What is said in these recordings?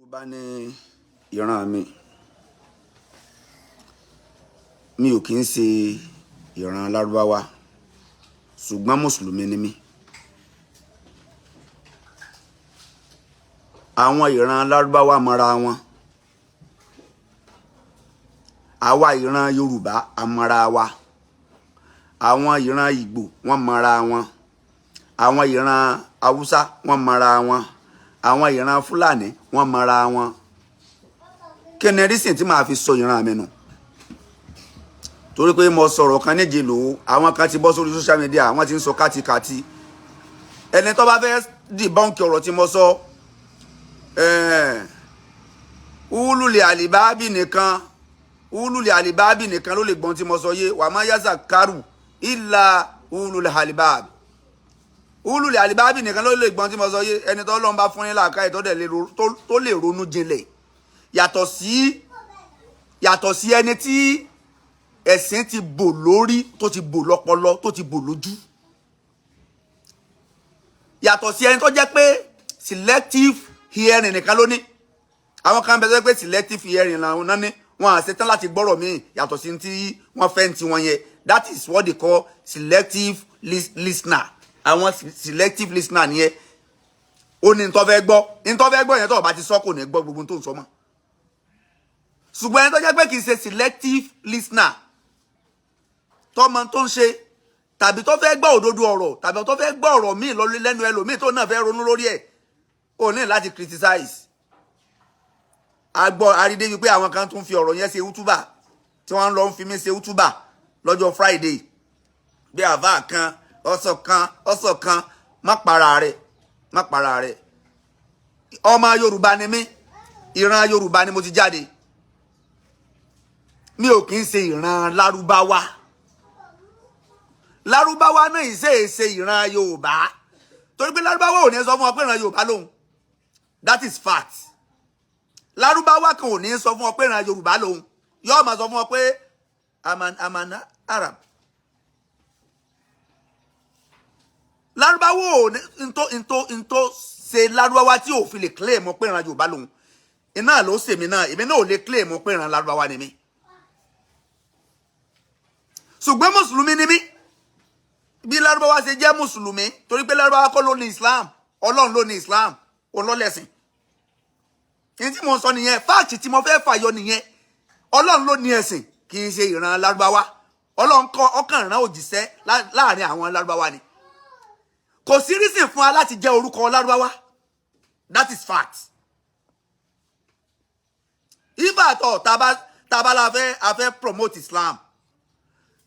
Yorùbá ní ìran mi. Mi ò kì í ṣe ìran Lárúbáwá, ṣùgbọ́n mùsùlùmí ni mí. Àwọn ìran Lárúbáwá mọra wọn. Àwa ìran Yorùbá a mọra wa. Àwọn ìran Ìgbò wọ́n mọra wọn. Àwọn ìran Haúsá wọ́n mọra wọn. Àwọn ìran Fúlàní wọ́n mọra wọn. Kí ni reason tí màá fi sọ ìran mi nù? Torí pé mo sọ̀rọ̀ kan níje lò ó, àwọn kan ti bọ́ sórí social media, wọ́n ti ń sọ kátikàti. Ẹni tó bá fẹ́ dìbọ́ǹkì ọ̀rọ̀ tí mo sọ, wúlùlẹ̀ àlìbáàbì nìkan, wúlùlẹ̀ àlìbáàbì nìkan ló lè gbọ́n tí mo sọ yé. Wà má yásà kárù ìlà wúlùlẹ̀ àlìbáàbì. Wúlùlẹ̀ àlìbáàbì nìkan ló lè gbọ́n tí mo sọ yé. Ẹni tó lọ́n bá fún ní làákàyè tó dẹ̀ tó lè ronú jinlẹ̀, yàtọ̀ sí ẹni tí ẹ̀sìn ti bò lórí, tó ti bò lọ́pọlọ, tó ti bò lójú, yàtọ̀ sí ẹni tó jẹ́ pé selective hearing nìkan ló ní. Àwọn kan bẹ tó jẹ́ pé selective hearing làwọn náà ní, wọn à ṣetán láti gbọ́rọ̀ míì yàtọ̀ sí tí wọ́n fẹ́ ti wọn yẹn. That is what they call selective listener. Àwọn selective listener nìyẹn. Ó ní ntọ́ fẹ́ gbọ́, ntọ́ fẹ́ gbọ́ yẹn, tó o bá ti sọ, kò ní gbọ́ gbogbo tó ń sọ mọ́. Ṣùgbọ́n ẹni tó jẹ́ pé kì í ṣe selective listener, tọ́mọ tó ń ṣe, tàbí tó fẹ́ gbọ́ òdodo ọ̀rọ̀, tàbí tó fẹ́ gbọ́ ọ̀rọ̀ míì lẹ́nu ẹlòmíì, tó náà fẹ́ ronú lórí ẹ̀, ó ní láti criticize. A gbọ́ àrídé wípé àwọn kan tún fi ọ̀rọ̀ yẹn ṣe útúbà, tí wọ́n lọ ń fi mí ṣe útúbà lọ́jọ́ Friday, bí àbá kan ọ̀sọ̀ kan ọ̀sọ̀ kan. Má para rẹ̀, má para rẹ̀. Ọmọ Yorùbá ni mí, ìran Yorùbá ni mo ti jáde. Mi ò kì í ṣe ìran Lárúbáwá. Lárúbáwá náà ìṣe ìṣe ìran Yorùbá, torí pé Lárúbáwá ò ní sọ fún ọ pé ìran Yorùbá lòun. That is fact. Lárúbáwá kan ò ní sọ fún ọ pé ìran Yorùbá lòun. Yóò máa sọ fún ọ pé I'm an Arab. Lárúbáwá ò ní ntó ntó ntó ṣe Lárúbáwá tí ò fi lè claim pé ìran Yorùbá lòun. Iná ló ṣèmi náà, èmi náà ò lè claim pé ìran Lárúbáwá ni mí, ṣùgbọ́n mùsùlùmí ni mí. Bí Lárúbáwá ṣe jẹ́ mùsùlùmí, torí pé Lárúbáwá kọ́ ló ní Islam, Ọlọ́run ló ní Islam, òun ló lẹ̀sìn. Ní tí mo sọ nìyẹn, fact tí mo fẹ́ fàyọ nìyẹn. Ọlọ́run ló ní ẹ̀sìn, kì í ṣe ìran Lárúbáwá. Ọlọ́run kọ́ ọkàn rán òjìṣẹ́ láàrin àwọn Lárúbáwá ni. Kò sí reason fún wa láti jẹ́ orúkọ Lárúbáwá. That is fact. If at all taba la fẹ́ a fẹ́ promote Islam,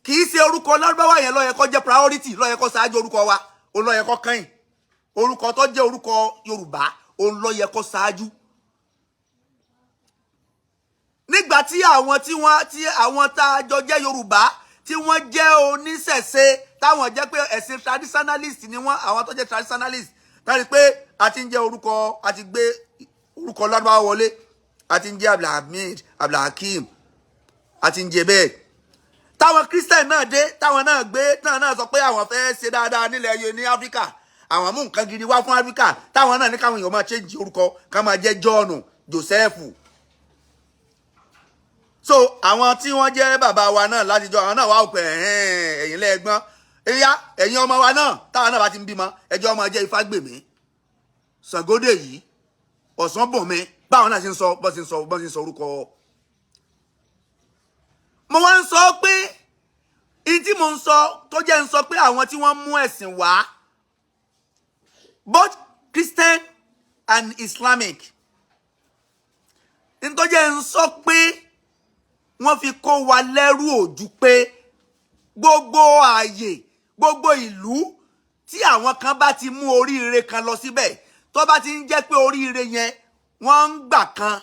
kì í ṣe orúkọ Lárúbáwá yẹn ló yẹ kó jẹ́ priority, ló yẹ kó ṣáájú orúkọ wa. Òun ló yẹ kó kẹ́yìn. Orúkọ tó jẹ́ orúkọ Yorùbá, òun ló yẹ kó ṣáájú. Nígbà tí àwọn tí wọ́n tí àwọn tá a jọ jẹ́ Yorùbá, tí wọ́n jẹ́ oníṣẹ̀ṣe, táwọn jẹ́ pé ẹ̀sìn traditionalist ni wọ́n, àwọn tó jẹ́ traditionalist, táwọn pé a ti ń jẹ́ orúkọ, a ti gbé orúkọ Lárúbáwá wọlé, a ti ń jẹ́ Abdulhamid, Abdulhakeem, a ti ń jẹ́ bẹ́ẹ̀. Táwọn Christian náà dé, táwọn náà gbé, táwọn náà sọ pé àwọn fẹ́ ṣe dáadáa nílẹ̀ yìí ní Áfíríkà, àwọn mú nǹkan gidi wá fún Áfíríkà, táwọn náà ní káwọn èèyàn máa change orúkọ, ká máa jẹ́ John, Joseph. So àwọn tí wọ́n jẹ́ bàbá wa náà látijọ́, àwọn náà wà pé ẹ̀yin lẹ́ẹ̀gbọ́n ẹ̀yà, ẹ̀yin ọmọ wa náà, táwọn náà bá ti ń bímọ, ẹjọ́ ọmọ jẹ́ Ifágbèmí, Ṣàngódé yìí, Ọ̀sánbùnmi. Báwọn náà ṣe ń sọ, bọ́n ṣe ń sọ, bọ́n ṣe ń sọ orúkọ. Mo wá ń sọ pé ìyí tí mo ń sọ tó jẹ́ ń sọ pé àwọn tí wọ́n mú ẹ̀sìn wá, both Christian and Islamic, ní tó jẹ́ ń sọ pé wọ́n fi kó wa lẹ́rú òjú, pé gbogbo ààyè, gbogbo ìlú tí àwọn kan bá ti mú oríire kan lọ síbẹ̀, tó bá ti ń jẹ́ pé oríire yẹn wọ́n ń gbà kan,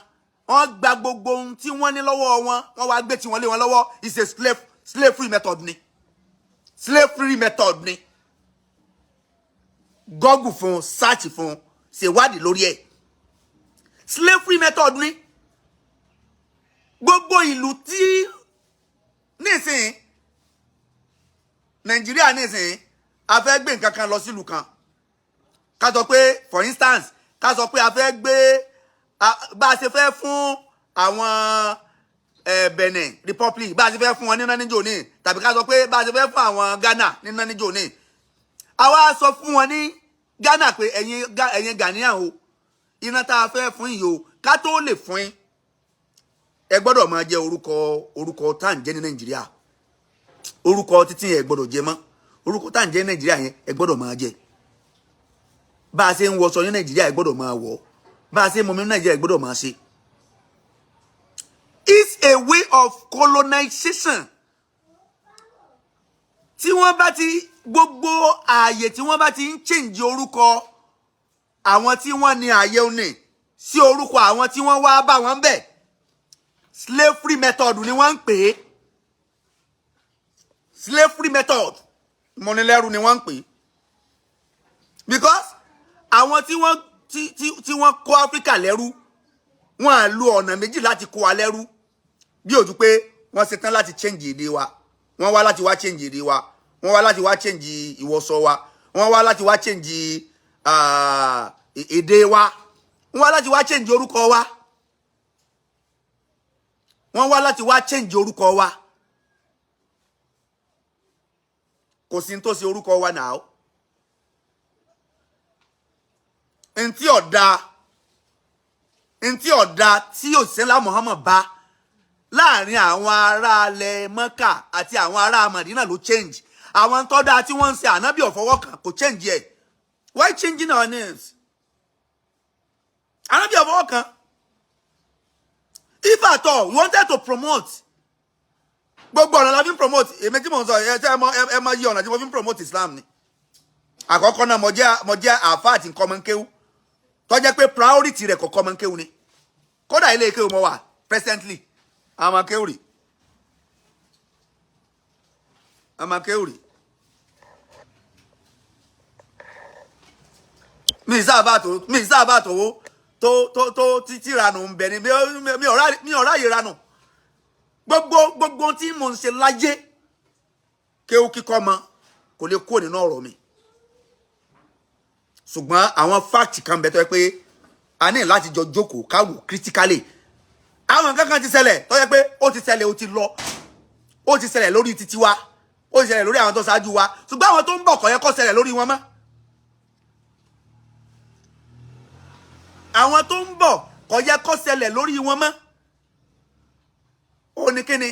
wọ́n gba gbogbo ohun tí wọ́n ní lọ́wọ́ wọn, wọ́n wá gbé tí wọ́n lé wọn lọ́wọ́, is a slavery method ni. Slavery method ni. Google fún, search fún, ṣèwádìí lórí ẹ̀. Slavery method ni. Gbogbo ìlú tí nísìnyí, Nàìjíríà nísìnyí, a fẹ́ gbé nǹkan kan lọ sílùú kan, ká sọ pé, for instance, ká sọ pé a fẹ́ gbé Bá a ṣe fẹ́ fún àwọn Benin Republic, bá a ṣe fẹ́ fún wọn níná níjò ní, tàbí ká sọ pé bá a ṣe fẹ́ fún àwọn Ghana níná níjò ní, àwa sọ fún wọn ní Ghana pé ẹ̀yin Ghanaian o, iná tá a fẹ́ fún yìí o, ká tó lè fún yín, ẹ gbọ́dọ̀ máa jẹ́ orúkọ tá à ń jẹ́ ní Nàìjíríà. Orúkọ títí yẹn ẹ gbọ́dọ̀ jẹ mọ́. Orúkọ tá à ń jẹ́ ní Nàìjíríà yẹn, ẹ gbọ́dọ̀ máa jẹ. Bá a ṣe ń wọṣọ ní Nàìjíríà, ẹ gbọ́dọ̀ máa wọ̀. Bá a ṣe ń mọmi ní Nàìjíríà, ẹ gbọ́dọ̀ máa ṣe. It's a way of colonization. Tí wọ́n bá ti gbogbo ààyè tí wọ́n bá ti ń change orúkọ àwọn tí wọ́n ní ààyè òní sí orúkọ àwọn tí wọ́n wá bá wọn bẹ̀, slavery method ni wọ́n ń pè é. Slavery method, ìmọ̀nilẹ́rù ni wọ́n ń pè é, because àwọn tí wọ́n tí tí tí wọ́n kó Áfíríkà lẹ́rú, wọ́n á lo ọ̀nà méjì láti kó wa lẹ́rú, bí ojú pé wọ́n ṣetán láti change èdè wa. Wọ́n wá láti wá change èdè wa, wọ́n wá láti wá change ìwọṣọ wa, wọ́n wá láti wá change èdè wa, wọ́n wá láti wá change orúkọ wa, wọ́n wá láti wá change orúkọ wa. Kò sí ní tó ṣe orúkọ wa náà. Ntí ọ̀dà, ntí ọ̀dà tí òṣìṣẹ́ Muhammad bá láàrin àwọn aráalẹ̀ Mẹ́kà àti àwọn ará Màdínà ló change. Àwọn tọ́da tí wọ́n ń ṣe, ànábì ọ̀fọwọ́ kan kò change ẹ̀. Why changing our names? Ànábì ọ̀fọwọ́ kan. If at all we wanted to promote, gbogbo ọ̀nà la fi ń promote. Èmi tí mò ń sọ ẹ tẹ́ ẹ mọ, ẹ mọ iye ọ̀nà tí mo fi ń promote Islam ni. Àkọ́kọ́ náà, mo jẹ́ àáfàá àti nǹkan ọmọ nkéwú tó jẹ́ pé priority rẹ̀ kọ̀ọ̀kan ọmọ nkéwú ni. Kódà ilé kéwú mo wà presently. Àwọn kéwú rè, àwọn kéwú rè. Mi sábà tó tó tó tó títí ranù ń bẹ ni. Mi ò ráyè ranù. Gbogbo tí mo ń ṣe láyé, kéwú kíkọ́ mọ kò lè kúrò nínú ọ̀rọ̀ mi. Ṣùgbọ́n àwọn fact kan bẹ tó yẹ pé a ní láti jọ jókòó ká wò critically. Àwọn nǹkan kan ti ṣẹlẹ̀ tó yẹ pé ó ti ṣẹlẹ̀, ó ti lọ, ó ti ṣẹlẹ̀ lórí títí wa, ó ti ṣẹlẹ̀ lórí àwọn tó ṣáájú wa, ṣùgbọ́n àwọn tó ń bọ̀ kò yẹ kó ṣẹlẹ̀ lórí wọn mọ́. Àwọn tó ń bọ̀ kò yẹ kó ṣẹlẹ̀ lórí wọn mọ́. Ó ní kíni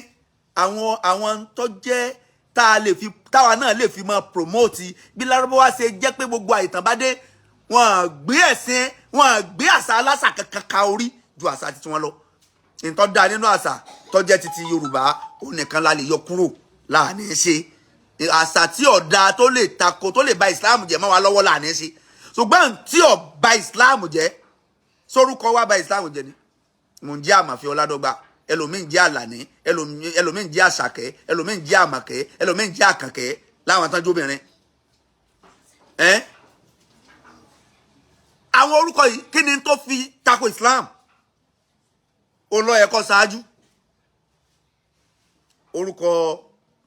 àwọn tó jẹ́ tá a lè fi, táwa náà lè fi máa promote bí Lárúbáwá ṣe jẹ́ pé gbogbo àìtàn bá dé, wọn gbé ẹ̀sìn, wọn gbé àṣà aláṣà kankan ka orí ju àṣà titi wọn lọ. Nǹkan dáa nínú àṣà tó jẹ́ titi Yorùbá, òun nìkan la lè yọ kúrò láàní ṣe. Àṣà tí ọ̀dà tó lè tako, tó lè ba Islam jẹ́ mọ́ wa lọ́wọ́ láàní ṣe. Ṣùgbọ́n tí ò ba Islam jẹ́, sórúkọ wa ba Islam jẹ́ ni. Mò ń jẹ́ Àmàfẹ́ Ọládọ́gba, ẹlòmíì ń jẹ́ Àlàní, ẹlòmíì ń jẹ́ Àṣàkẹ́, ẹlòmíì ń jẹ́ Àmàkẹ́, ẹlòmíì ń jẹ́ Àkànkẹ́ láwọn tán jóbìnrin. Ẹ́ àwọn orúkọ yìí, kí ni tó fi tako Islam? Ó lọ ẹ̀kọ́ ṣáájú orúkọ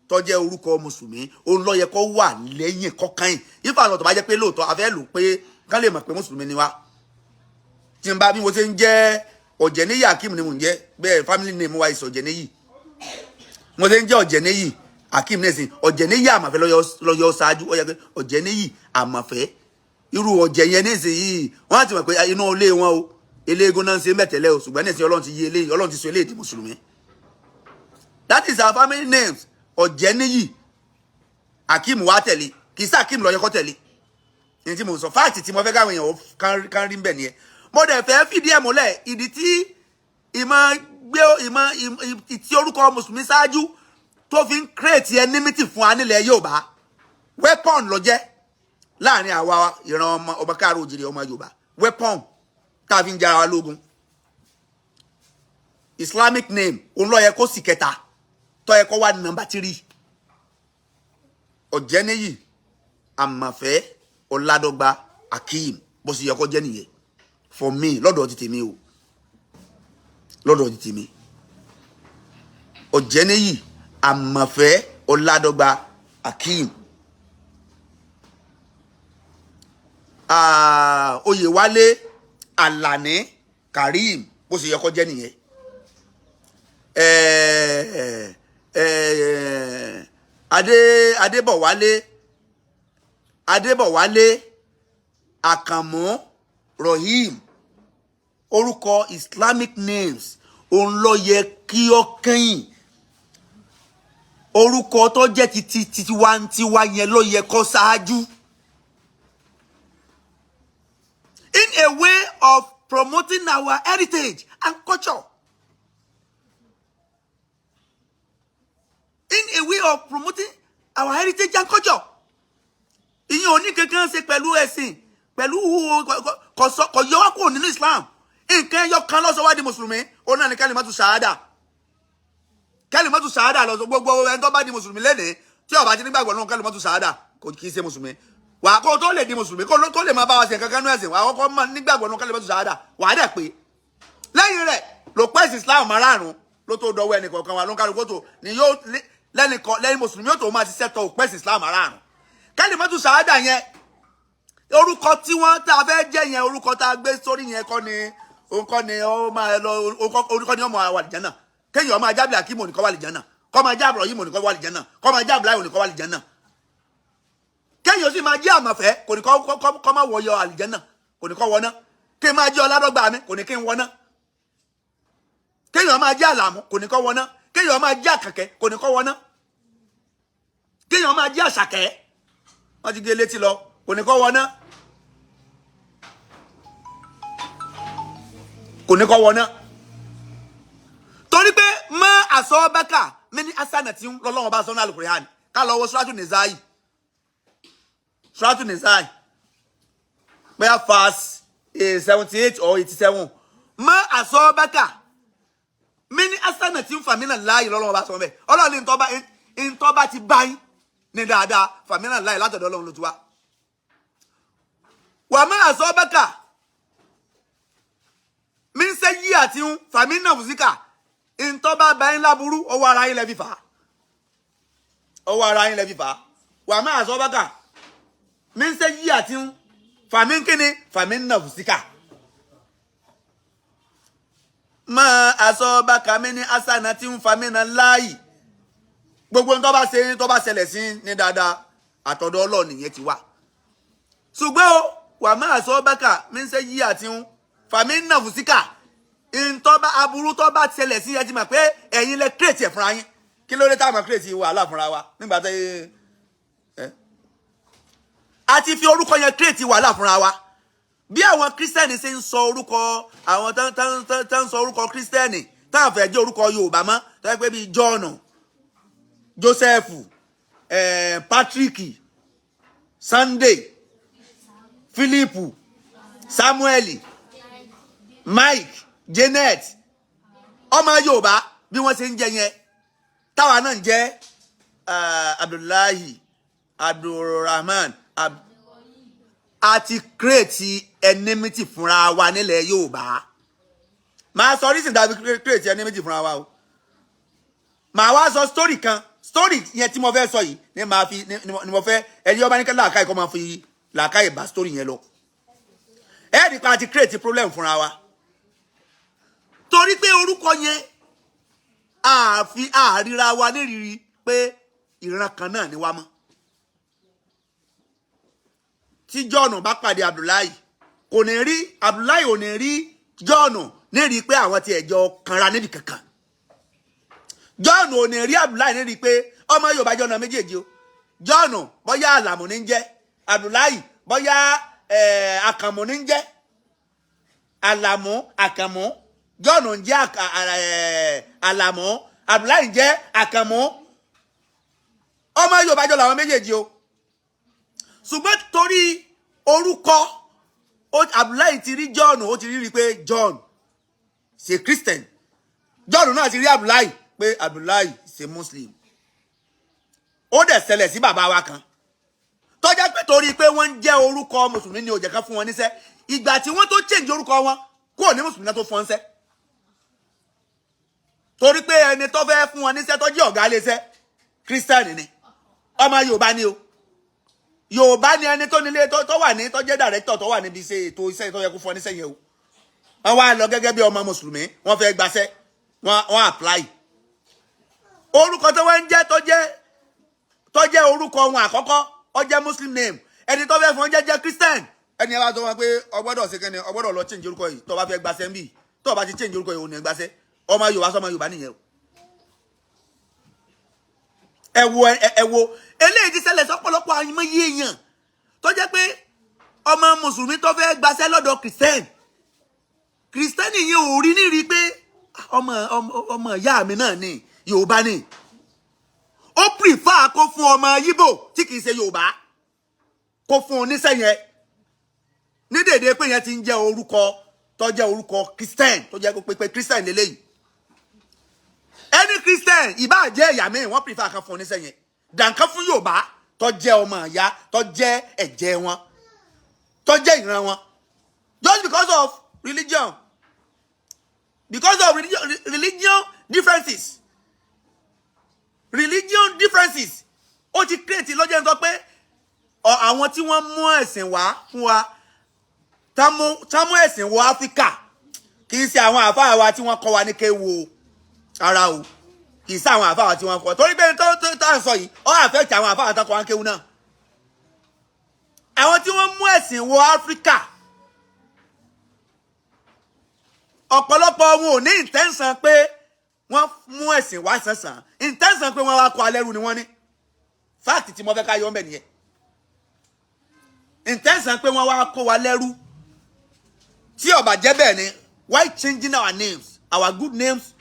tó jẹ́ orúkọ mùsùlùmí, ó lọ yẹ kó wà lẹ́yìn kọ́kàn yìí. Ìfàsọ̀ tó bá jẹ́ pé lóòótọ́ a fẹ́ lò pé kán lè mọ̀ pé mùsùlùmí ni wá. Tí n bá bí mo ṣe ń jẹ́ Ọ̀jẹ̀níyì Akeem ni mò ń jẹ́ bẹ́ẹ̀, family name wa is Ọ̀jẹ̀níyì. Mo ṣe ń jẹ́ Ọ̀jẹ̀níyì Akeem ní ẹ̀sìn Ọ̀jẹ̀níyì Àmàfẹ́ lọ́yọ̀ ṣáájú. Ó yẹ pé Ọ̀jẹ̀níyì Àmàfẹ́, irú ọ̀jẹ̀ yẹn nísìnyí, wọ́n á ti mọ̀ pé inú ilé wọn o, eléégún náà ń ṣe mẹ́tẹ̀lẹ́ o. Ṣùgbọ́n nísìnyí, Ọlọ́run ti yí eléyìí, Ọlọ́run ti sọ eléyìí di mùsùlùmí. That is our family names. Ọ̀jẹ̀níyì Akeem wá tẹ̀lé, kì í sí Akeem ló yẹ kó tẹ̀lé. Ní tí mo sọ, fact tí mo fẹ́ káwọn èèyàn kan rí ń bẹ̀ nìyẹn. Mo dẹ̀ fẹ́ fìdí ẹ̀ múlẹ̀, ìdí tí ìmọ̀ gbé ìmọ̀ ìtí orúkọ mùsùlùmí ṣáájú tó fi ń create enmity fún wa nílẹ̀ Yorùbá, weapon ló jẹ́ láàrin àwa ìran ọmọ ọba káàró òjìrì ọmọ Yorùbá, weapon tá a fi ń jara wa lógun. Islamic name òun ló yẹ kó sì kẹta, tó yẹ kó wà ní number 3. Ọ̀jẹ̀níyì Àmàfẹ́ Ọládọ́gba Akeem, bó sì yẹ kó jẹ́ nìyẹn for me lọ́dọ̀ ti tèmi o, lọ́dọ̀ ti tèmi. Ọ̀jẹ̀níyì Àmàfẹ́ Ọládọ́gba Akeem. Oyèwálé Àlàní Karim. Bó ṣe yẹ kó jẹ́ nìyẹn. Adébọ̀wálé, Adébọ̀wálé, Àkànmú, Rohim, orúkọ Islamic names òun ló yẹ kí ó kẹ́yìn. Orúkọ tó jẹ́ ti tiwantiwa yẹn ló yẹ kó ṣáájú. In a way of promoting our heritage and culture. In a way of promoting our heritage and culture. Ìyẹn ò ní kankan ṣe pẹ̀lú ẹ̀sìn, pẹ̀lú kò yọ wá kúrò nínú Islam. Nǹkan ẹyọ kan ló sọ wá di mùsùlùmí, òun náà ní kalimatu ṣahada. Kalimatu ṣahada ló sọ gbogbo ẹni tó bá di mùsùlùmí lẹ́nìí tí ó bá ti nígbàgbọ́ nínú kalimatu ṣahada kò kì í ṣe mùsùlùmí. Wà á kó tó lè di mùsùlùmí, kó tó lè máa bá wa ṣe nǹkan kan nínú ẹ̀sìn, wà á kọ́kọ́ máa nígbàgbọ́ nínú kalimatu ṣahada, wà á dẹ̀ pé lẹ́yìn rẹ̀ ló pẹ́ sí Islam márààrún ló tó dọwọ́ ẹnì kọ̀ọ̀kan wa ló ń kálukú tó ni yóò lẹ́yìn mùsùlùmí yóò tó máa ṣiṣẹ́ tó pẹ́ sí Islam márààrún. Kalimatu ṣahada yẹn, orúkọ tí wọ́n tá a fẹ́ jẹ́ yẹn, orúkọ tá a gbé sórí yẹn kọ́ ni òun kọ́ ni ó máa lọ, orúkọ ni ó máa wà lìjánà. Kéèyàn máa jábìlì Akíìmù nìkan wà lìjánà, kọ́ máa jábìlì Ọ̀yìnmù nìkan wà lìjánà, kọ́ máa jábìlì Ayọ̀ nìkan wà lìjánà. Kéèyàn sì máa jẹ́ àmọ̀fẹ́, kò ní kọ́ máa wọ̀yọ àlìjánà, kò ní kọ́ wọná. Kí n máa jẹ́ ọládọ́gba mi, kò ní kí n wọná. Kéèyàn máa jẹ́ àlàmú, kò ní kọ́ wọná. Kéèyàn máa jẹ́ àkànkẹ́, kò ní kọ́ wọná. Kéèyàn máa jẹ́ àṣàkẹ́, wọ́n ti gé létí lọ, kò ní kọ́ wọná. Kò ní kọ́ wọná. Torí pé mọ́ àsọ bẹ́kà mí ní asánà tí ń lọ́lọ́wọ́ bá sọ́nà Al-Qur'an. Ká lọ wo Suratu Nisa'i. Suratu Nisa'i bóyá verse 78 or 87. Mọ́ àsọ bẹ́kà mí ní asánà tí ń fàmínà láàyè lọ́lọ́wọ́ bá sọ bẹ́ẹ̀. Ọlọ́run ní ntọ́ bá ti bá yín ní dáadáa, fàmínà láàyè látọ̀dọ̀ Ọlọ́run ló ti wá. Wà mọ́ àsọ bẹ́kà mi ń ṣe yí àti ń fàmínà fùsíkà ntọ́ bá bá yín láburú, ọwọ́ ara yín lẹ fi fà á. Ọwọ́ ara yín lẹ fi fà á. Wà má àṣọ bákà mi ń ṣe yí àti ń fàmí kíni fàmínà fùsíkà. Má àṣọ bákà mi ní asànà tí ń fàmínà láàyè. Gbogbo ntọ́ bá ṣe tọ́ bá ṣẹlẹ̀ sí ní dáadáa, àtọ̀dọ̀ Ọlọ́run nìyẹn ti wá. Ṣùgbọ́n o wà má àṣọ bákà mi ń ṣe yí àti ń fàmínà fùsíkà ntọ́ba aburú tọ́ba ṣẹlẹ̀ sí ẹ ti mọ̀ pé ẹ̀yin lẹ kírètì ẹ̀ fúnra yín. Kí ló dé táwọn kírètì wàhálà fúnra wa nígbà tó ẹ a ti fi orúkọ yẹn kírètì wàhálà fúnra wa. Bí àwọn kírísítẹ́nì ṣe ń sọ orúkọ àwọn tán ń sọ orúkọ kírísítẹ́nì táwọn fẹ́ jẹ́ orúkọ Yorùbá mọ́, tó yẹ pé bíi John, Joseph, Patrick, Sunday, Philip, Samuel, Mike, Janet, ọmọ Yorùbá bí wọ́n ṣe ń jẹ yẹn táwa náà ń jẹ́ Abdullahi, Abdulrahman, a ti create enmity fúnra wa nílẹ̀ Yorùbá. Màá sọ reason tàbí create enmity fúnra wa o. Màá wá sọ story kan, story yẹn tí mo fẹ́ sọ yìí ni màá fi ni mo fẹ́ ẹni ọba ní kí làákàyè kọ́ máa fi làákàyè bá story yẹn lọ. Ẹ rí pa ti create problem fúnra wa torí pé orúkọ yẹn àfi àríra wa nírìírí pé ìran kan náà ni wá mọ́. Tí John bá pàdé Abdullahi, kò ní rí Abdullahi, ò ní rí John nírìí pé àwọn ti ẹ̀jọ kanra níbi kankan. John ò ní rí Abdullahi nírìí pé ọmọ Yorùbá jọ ọ̀nà méjèèjì o. John bóyá Àlàmù ní ń jẹ́, Abdullahi bóyá Àkànmú ní ń jẹ́. Àlàmú, Àkànmú. John ń jẹ́ Àlàmú, Abdullahi ń jẹ́ Àkànmú. Ọmọ Yorùbá jọ làwọn méjèèjì o. Ṣùgbọ́n torí orúkọ, Abdullahi ti rí John, ó ti rí rí pé John ṣe Christian. John náà ti rí Abdullahi pé Abdullahi ṣe Muslim. Ó dẹ̀ ṣẹlẹ̀ sí bàbá wa kan tó jẹ́ pé torí pé wọ́n ń jẹ́ orúkọ mùsùlùmí ni ò jẹ́ ká fún wọn níṣẹ́. Ìgbà tí wọ́n tó change orúkọ wọn kúrò ní mùsùlùmí náà tó fún wọn níṣẹ́, torí pé ẹni tó fẹ́ fún wọn níṣẹ́ tó jẹ́ ọ̀gá iléeṣẹ́ Christian ni, ọmọ Yorùbá ni o. Yorùbá ni ẹni tó nílé tó wà ní tó jẹ́ director tó wà níbi iṣẹ́ ètò iṣẹ́ tó yẹ kó fún ọ níṣẹ́ yẹn o. Wọ́n wá lọ gẹ́gẹ́ bí ọmọ mùsùlùmí, wọ́n fẹ́ gbaṣẹ́, wọ́n apply. Orúkọ tó wọ́n ń jẹ́, tó jẹ́ orúkọ wọn àkọ́kọ́, ó jẹ́ Muslim name. Ẹni tó fẹ́ fún ọ jẹ́ Christian. Ẹni ẹ bá sọ wọn pé o gbọ́dọ̀ ṣe kẹ́ni, o gbọ́dọ̀ lọ change orúkọ yìí tó bá fẹ́ gbaṣẹ́ ń bì. Tó bá ti change orúkọ yìí, ò ní gbaṣẹ́. Ọmọ Yorùbá sọmọ Yorùbá nìyẹn o. Ẹ wo, ẹ wo, eléyìí ti ṣẹlẹ̀ sọ́pọ̀lọpọ̀ àìmọye èèyàn tó jẹ́ pé ọmọ mùsùlùmí tó fẹ́ gbaṣẹ́ lọ́dọ̀ Christian, Christian yẹn ò rí nírí pé ọmọ ìyá mi náà ni, Yorùbá ni. Ó prefer kó fún ọmọ Yíbò tí kìí ṣe Yorùbá, kó fún oníṣẹ́ yẹn ní dèdè pé yẹn ti ń jẹ́ orúkọ tó jẹ́ orúkọ Christian, tó jẹ́ pé Christian lélẹ́yìí. Any Christian, ìbáà jẹ́ ẹ̀yà míì, wọ́n prefer kan fún oníṣẹ́ yẹn dànkan fún Yorùbá tó jẹ́ ọmọ ìyá, tó jẹ́ ẹ̀jẹ̀ wọn, tó jẹ́ ìran wọn, just because of religion, because of religion differences. Religion differences, ó ti create lọ́jọ́ sọ pé àwọn tí wọ́n mú ẹ̀sìn wá fún wa, tá mú ẹ̀sìn wọ Áfíríkà, kì í ṣe àwọn àfáà wa tí wọ́n kọ́ wa ní kéwu o ara o. Kì í ṣe àwọn àfáà wa tí wọ́n kọ́, torí pé tó à ń sọ yìí, ó affect àwọn àfáà tó kọ́ wa ní kéwu náà. Àwọn tí wọ́n mú ẹ̀sìn wọ Áfíríkà, ọ̀pọ̀lọpọ̀ wọn ò ní intention pé wọ́n mú ẹ̀sìn wá sànsàn. Intention pé wọ́n wá kọ́ alẹ́rú ni wọ́n ní. Fact tí mo fẹ́ ká yọ ọ́nbẹ̀ nìyẹn. Intention pé wọ́n wá kó wa lẹ́rú. Tí ó bá jẹ́ bẹ́ẹ̀ ni, why changing our names, our good names?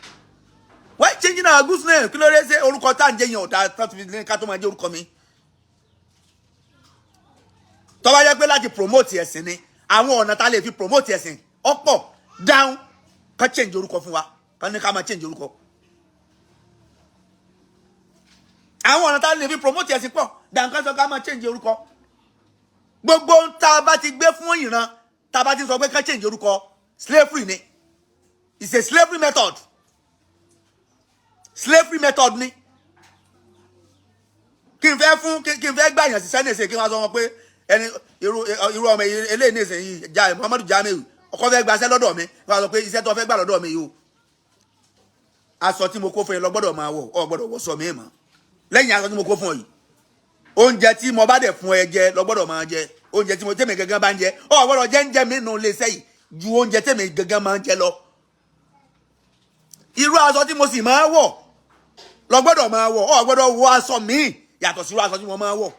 Why changing our good names? Kí ló dé? Ṣe orúkọ tá à ń jẹ́ yẹn ò dáa tó fi ní ká tó máa jẹ́ orúkọ mi? Tó bá jẹ́ pé láti promote ẹ̀sìn ni, àwọn ọ̀nà tá a lè fi promote ẹ̀sìn ọ̀pọ̀ down ká change orúkọ fún wa, ká ní ká máa change orúkọ. Àwọn ọ̀nà tá a lè fi promote ẹ̀sìn pọ̀ down ká sọ ká máa change orúkọ. Gbogbo ohun tá a bá ti gbé fún ìran, tá a bá ti sọ pé ká change orúkọ, slavery ni. It's a slavery method. Slavery method ni. Kí n fẹ́ gbàyàn sí sẹ́nẹ̀sẹ̀, kí n wá sọ wọn pé ẹni irú ọmọ eléyìí ní ìsìn yìí ja Muhammadu Jamiu, ọkọ fẹ́ gbaṣẹ́ lọ́dọ̀ mi, wọ́n á sọ pé iṣẹ́ tó fẹ́ gbà lọ́dọ̀ mi yìí o, aṣọ tí mo kó fún yẹn lọ gbọ́dọ̀ máa wọ̀, ọ gbọ́dọ̀ wọ̀ sọ mí mọ́ lẹ́yìn aṣọ tí mo kó fún ọ yìí. Oúnjẹ tí mo bá dẹ̀ fún ẹ jẹ lọ gbọ́dọ̀ máa jẹ. Oúnjẹ tí mo tẹ̀mí gangan bá ń jẹ, ọ gbọ́dọ̀ jẹ ń jẹ mí nù lè sẹ́yìn ju oúnjẹ tẹ̀mí gangan máa ń jẹ lọ. Irú aṣọ tí mo sì máa wọ̀ lọ gbọ́dọ̀ máa wọ̀. Ọ gbọ́dọ̀ wọ aṣọ míì yàtọ̀ sí irú aṣọ tí mo máa wọ̀.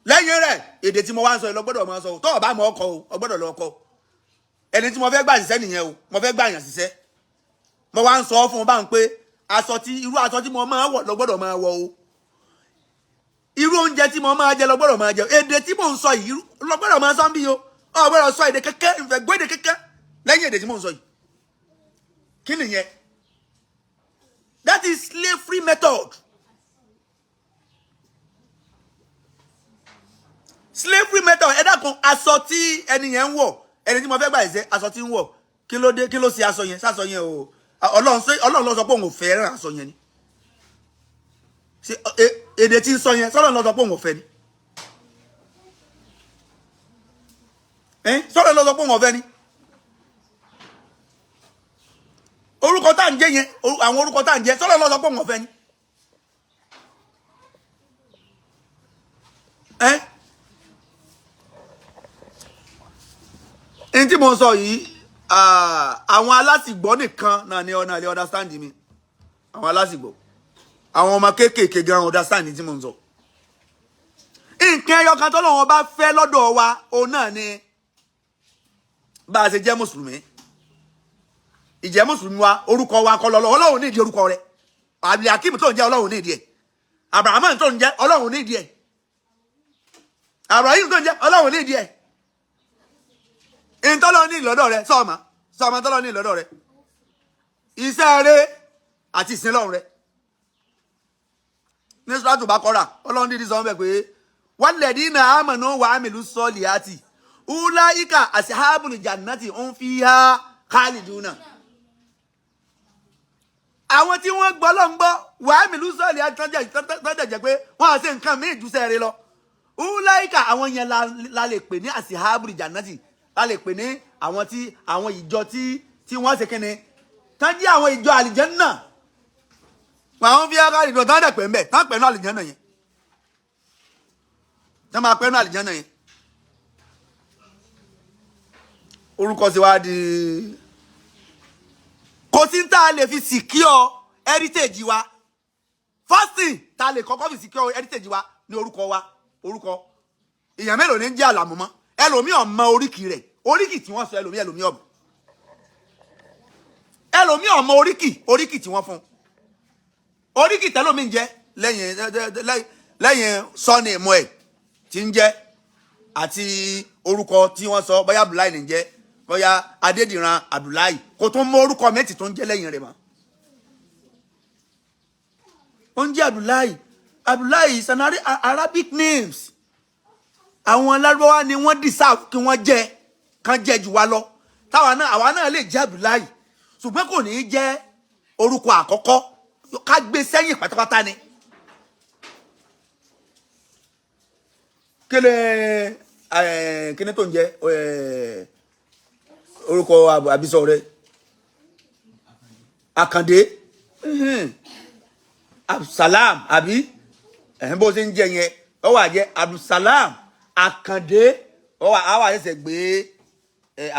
Lẹ́yìn rẹ̀, èdè tí mo wá ń sọ yìí lọ gbọ́dọ̀ máa sọ. Tó o bá mọ ọkọ o, ọ gbọ́dọ̀ lọ kọ́. Ẹni tí mo fẹ́ gbà ṣiṣẹ́ nìyẹn o. Mo fẹ́ gbà yàn ṣiṣẹ́, mo wá ń sọ fún un báwọn pé aṣọ tí irú aṣọ tí mo máa wọ̀ lọ gbọ́dọ̀ máa wọ̀ o, irú oúnjẹ tí mo máa jẹ lọ gbọ́dọ̀ máa jẹ, èdè tí mò ń sọ yìí lọ gbọ́dọ̀ máa sọ ń bí o. Ọ gbọ́dọ̀ sọ èdè kẹ́kẹ́ ìfẹ́ gbọ́ èdè kẹ́kẹ́ lẹ́yìn èdè tí mò ń sọ yìí. Kí nìyẹn? That is slavery method. Slavery method. Ẹ dákun, aṣọ tí ẹni yẹn ń wọ̀, ẹni tí mo fẹ́ gbà ṣiṣẹ́, aṣọ tí ń wọ̀, kí ló dé? Kí ló ṣe aṣọ yẹn? Ṣaṣọ yẹn o, Ọlọ́run ló sọ pé òun ò fẹ́ràn aṣọ yẹn ni? Ṣe èdè tí ń sọ yẹn, sọlọ́run ló sọ pé òun ò fẹ́ ni? Sọlọ́run ló sọ pé òun ò fẹ́ ni? Orúkọ tá à ń jẹ́ yẹn, àwọn orúkọ tá à ń jẹ́, sọlọ́run ló sọ pé òun ò fẹ́ ni? N tí mo ń sọ yìí, àwọn alásìgbọ́ nìkan náà ni ọ̀nà lè understand mi. Àwọn alásìgbọ́, àwọn ọmọ kéékèèké gan understand tí mo ń sọ. Nǹkan ẹyọ kan tọ́lọ́run bá fẹ́ lọ́dọ̀ wa, òun náà ni bá a ṣe jẹ́ mùsùlùmí. Ìjẹ́ mùsùlùmí wa, orúkọ wa kọ́ lọ́lọ́. Ọlọ́run ní ìdí orúkọ rẹ̀. Abdulhakeem tó ń jẹ́, Ọlọ́run ní ìdí ẹ̀. Abrahamu tó ń jẹ́, Ọlọ́run ní ìdí ẹ̀. Abraham tó ń jẹ́, Ọlọ́run ní ìdí ẹ̀. Ìtọ́lọ́ ní ìlọ́dọ̀ rẹ, sọ́ọ̀mà sọ́ọ̀mà tọ́lọ́ ní ìlọ́dọ̀ rẹ, iṣẹ́ rẹ àti ìsinlọ́run rẹ. Ní sọ́tù bá kọ́ra, Ọlọ́run dídí sọ wọn bẹ̀ pé walladina amanu wa amilu solihati ulaika ashabul jannati hum fiha khaliduna. Àwọn tí wọ́n gbọ́ lọ́n gbọ́, wa amilu solihati, tọ́jà jẹ́ pé wọ́n á ṣe nǹkan míì ju sẹ́ẹ̀rẹ́ lọ, ulaika, àwọn yẹn la lè pè ní ashabul jannati, la lè pè ní Àwọn tí àwọn ìjọ tí wọ́n ṣe kíni tán jẹ́ àwọn ìjọ àlìjẹ́nnà, àwọn fi ara ìdọ̀ tán dẹ̀ pẹ́ ń bẹ̀, tán pẹ̀lú àlìjẹ́nnà yẹn, tán máa pẹ́nu àlìjẹ́nnà yẹn. Orúkọ sì wá di kò sí tá a lè fi secure heritage wa. First thing tá a lè kọ́kọ́ fi secure heritage wa ní orúkọ wa. Orúkọ èèyàn mélòó ní ń jẹ́ Àlàmú mọ́? Ẹlòmíì ò mọ oríkì rẹ̀, oríkì tí wọ́n sọ. Ẹlòmíì ò mọ̀, ẹlòmíì ò mọ oríkì tí wọ́n fún, oríkì tẹ́lòmíì ń jẹ́ lẹ́yìn sọ́ni ìmọ̀ ẹ̀ tí ń jẹ́ àti orúkọ tí wọ́n sọ, bóyá Abdullahi ní jẹ́, bóyá Adédìran Abdullahi, kò tún mọ orúkọ mẹ́tì tó ń jẹ́ lẹ́yìn rẹ̀ mọ́. Ó ń jẹ́ Abdullahi. Abdullahi is an Arabic names. Àwọn Lárúbáwá ni wọ́n deserve kí wọ́n jẹ́, kán jẹ́ jù wá lọ. Táwa náà, àwa náà lè jẹ́ Abdullahi, ṣùgbọ́n kò ní í jẹ́ orúkọ àkọ́kọ́, ká gbé sẹ́yìn pátápátá ni. Kíni kíni tó ń jẹ́ orúkọ àbísọ rẹ? Àkàndé Abdulsalam, àbí ẹ̀hìn bó ṣe ń jẹ yẹn, ó wà jẹ́ Abdulsalam Àkàndé, ó wà á wà ṣẹ̀ṣẹ̀ gbé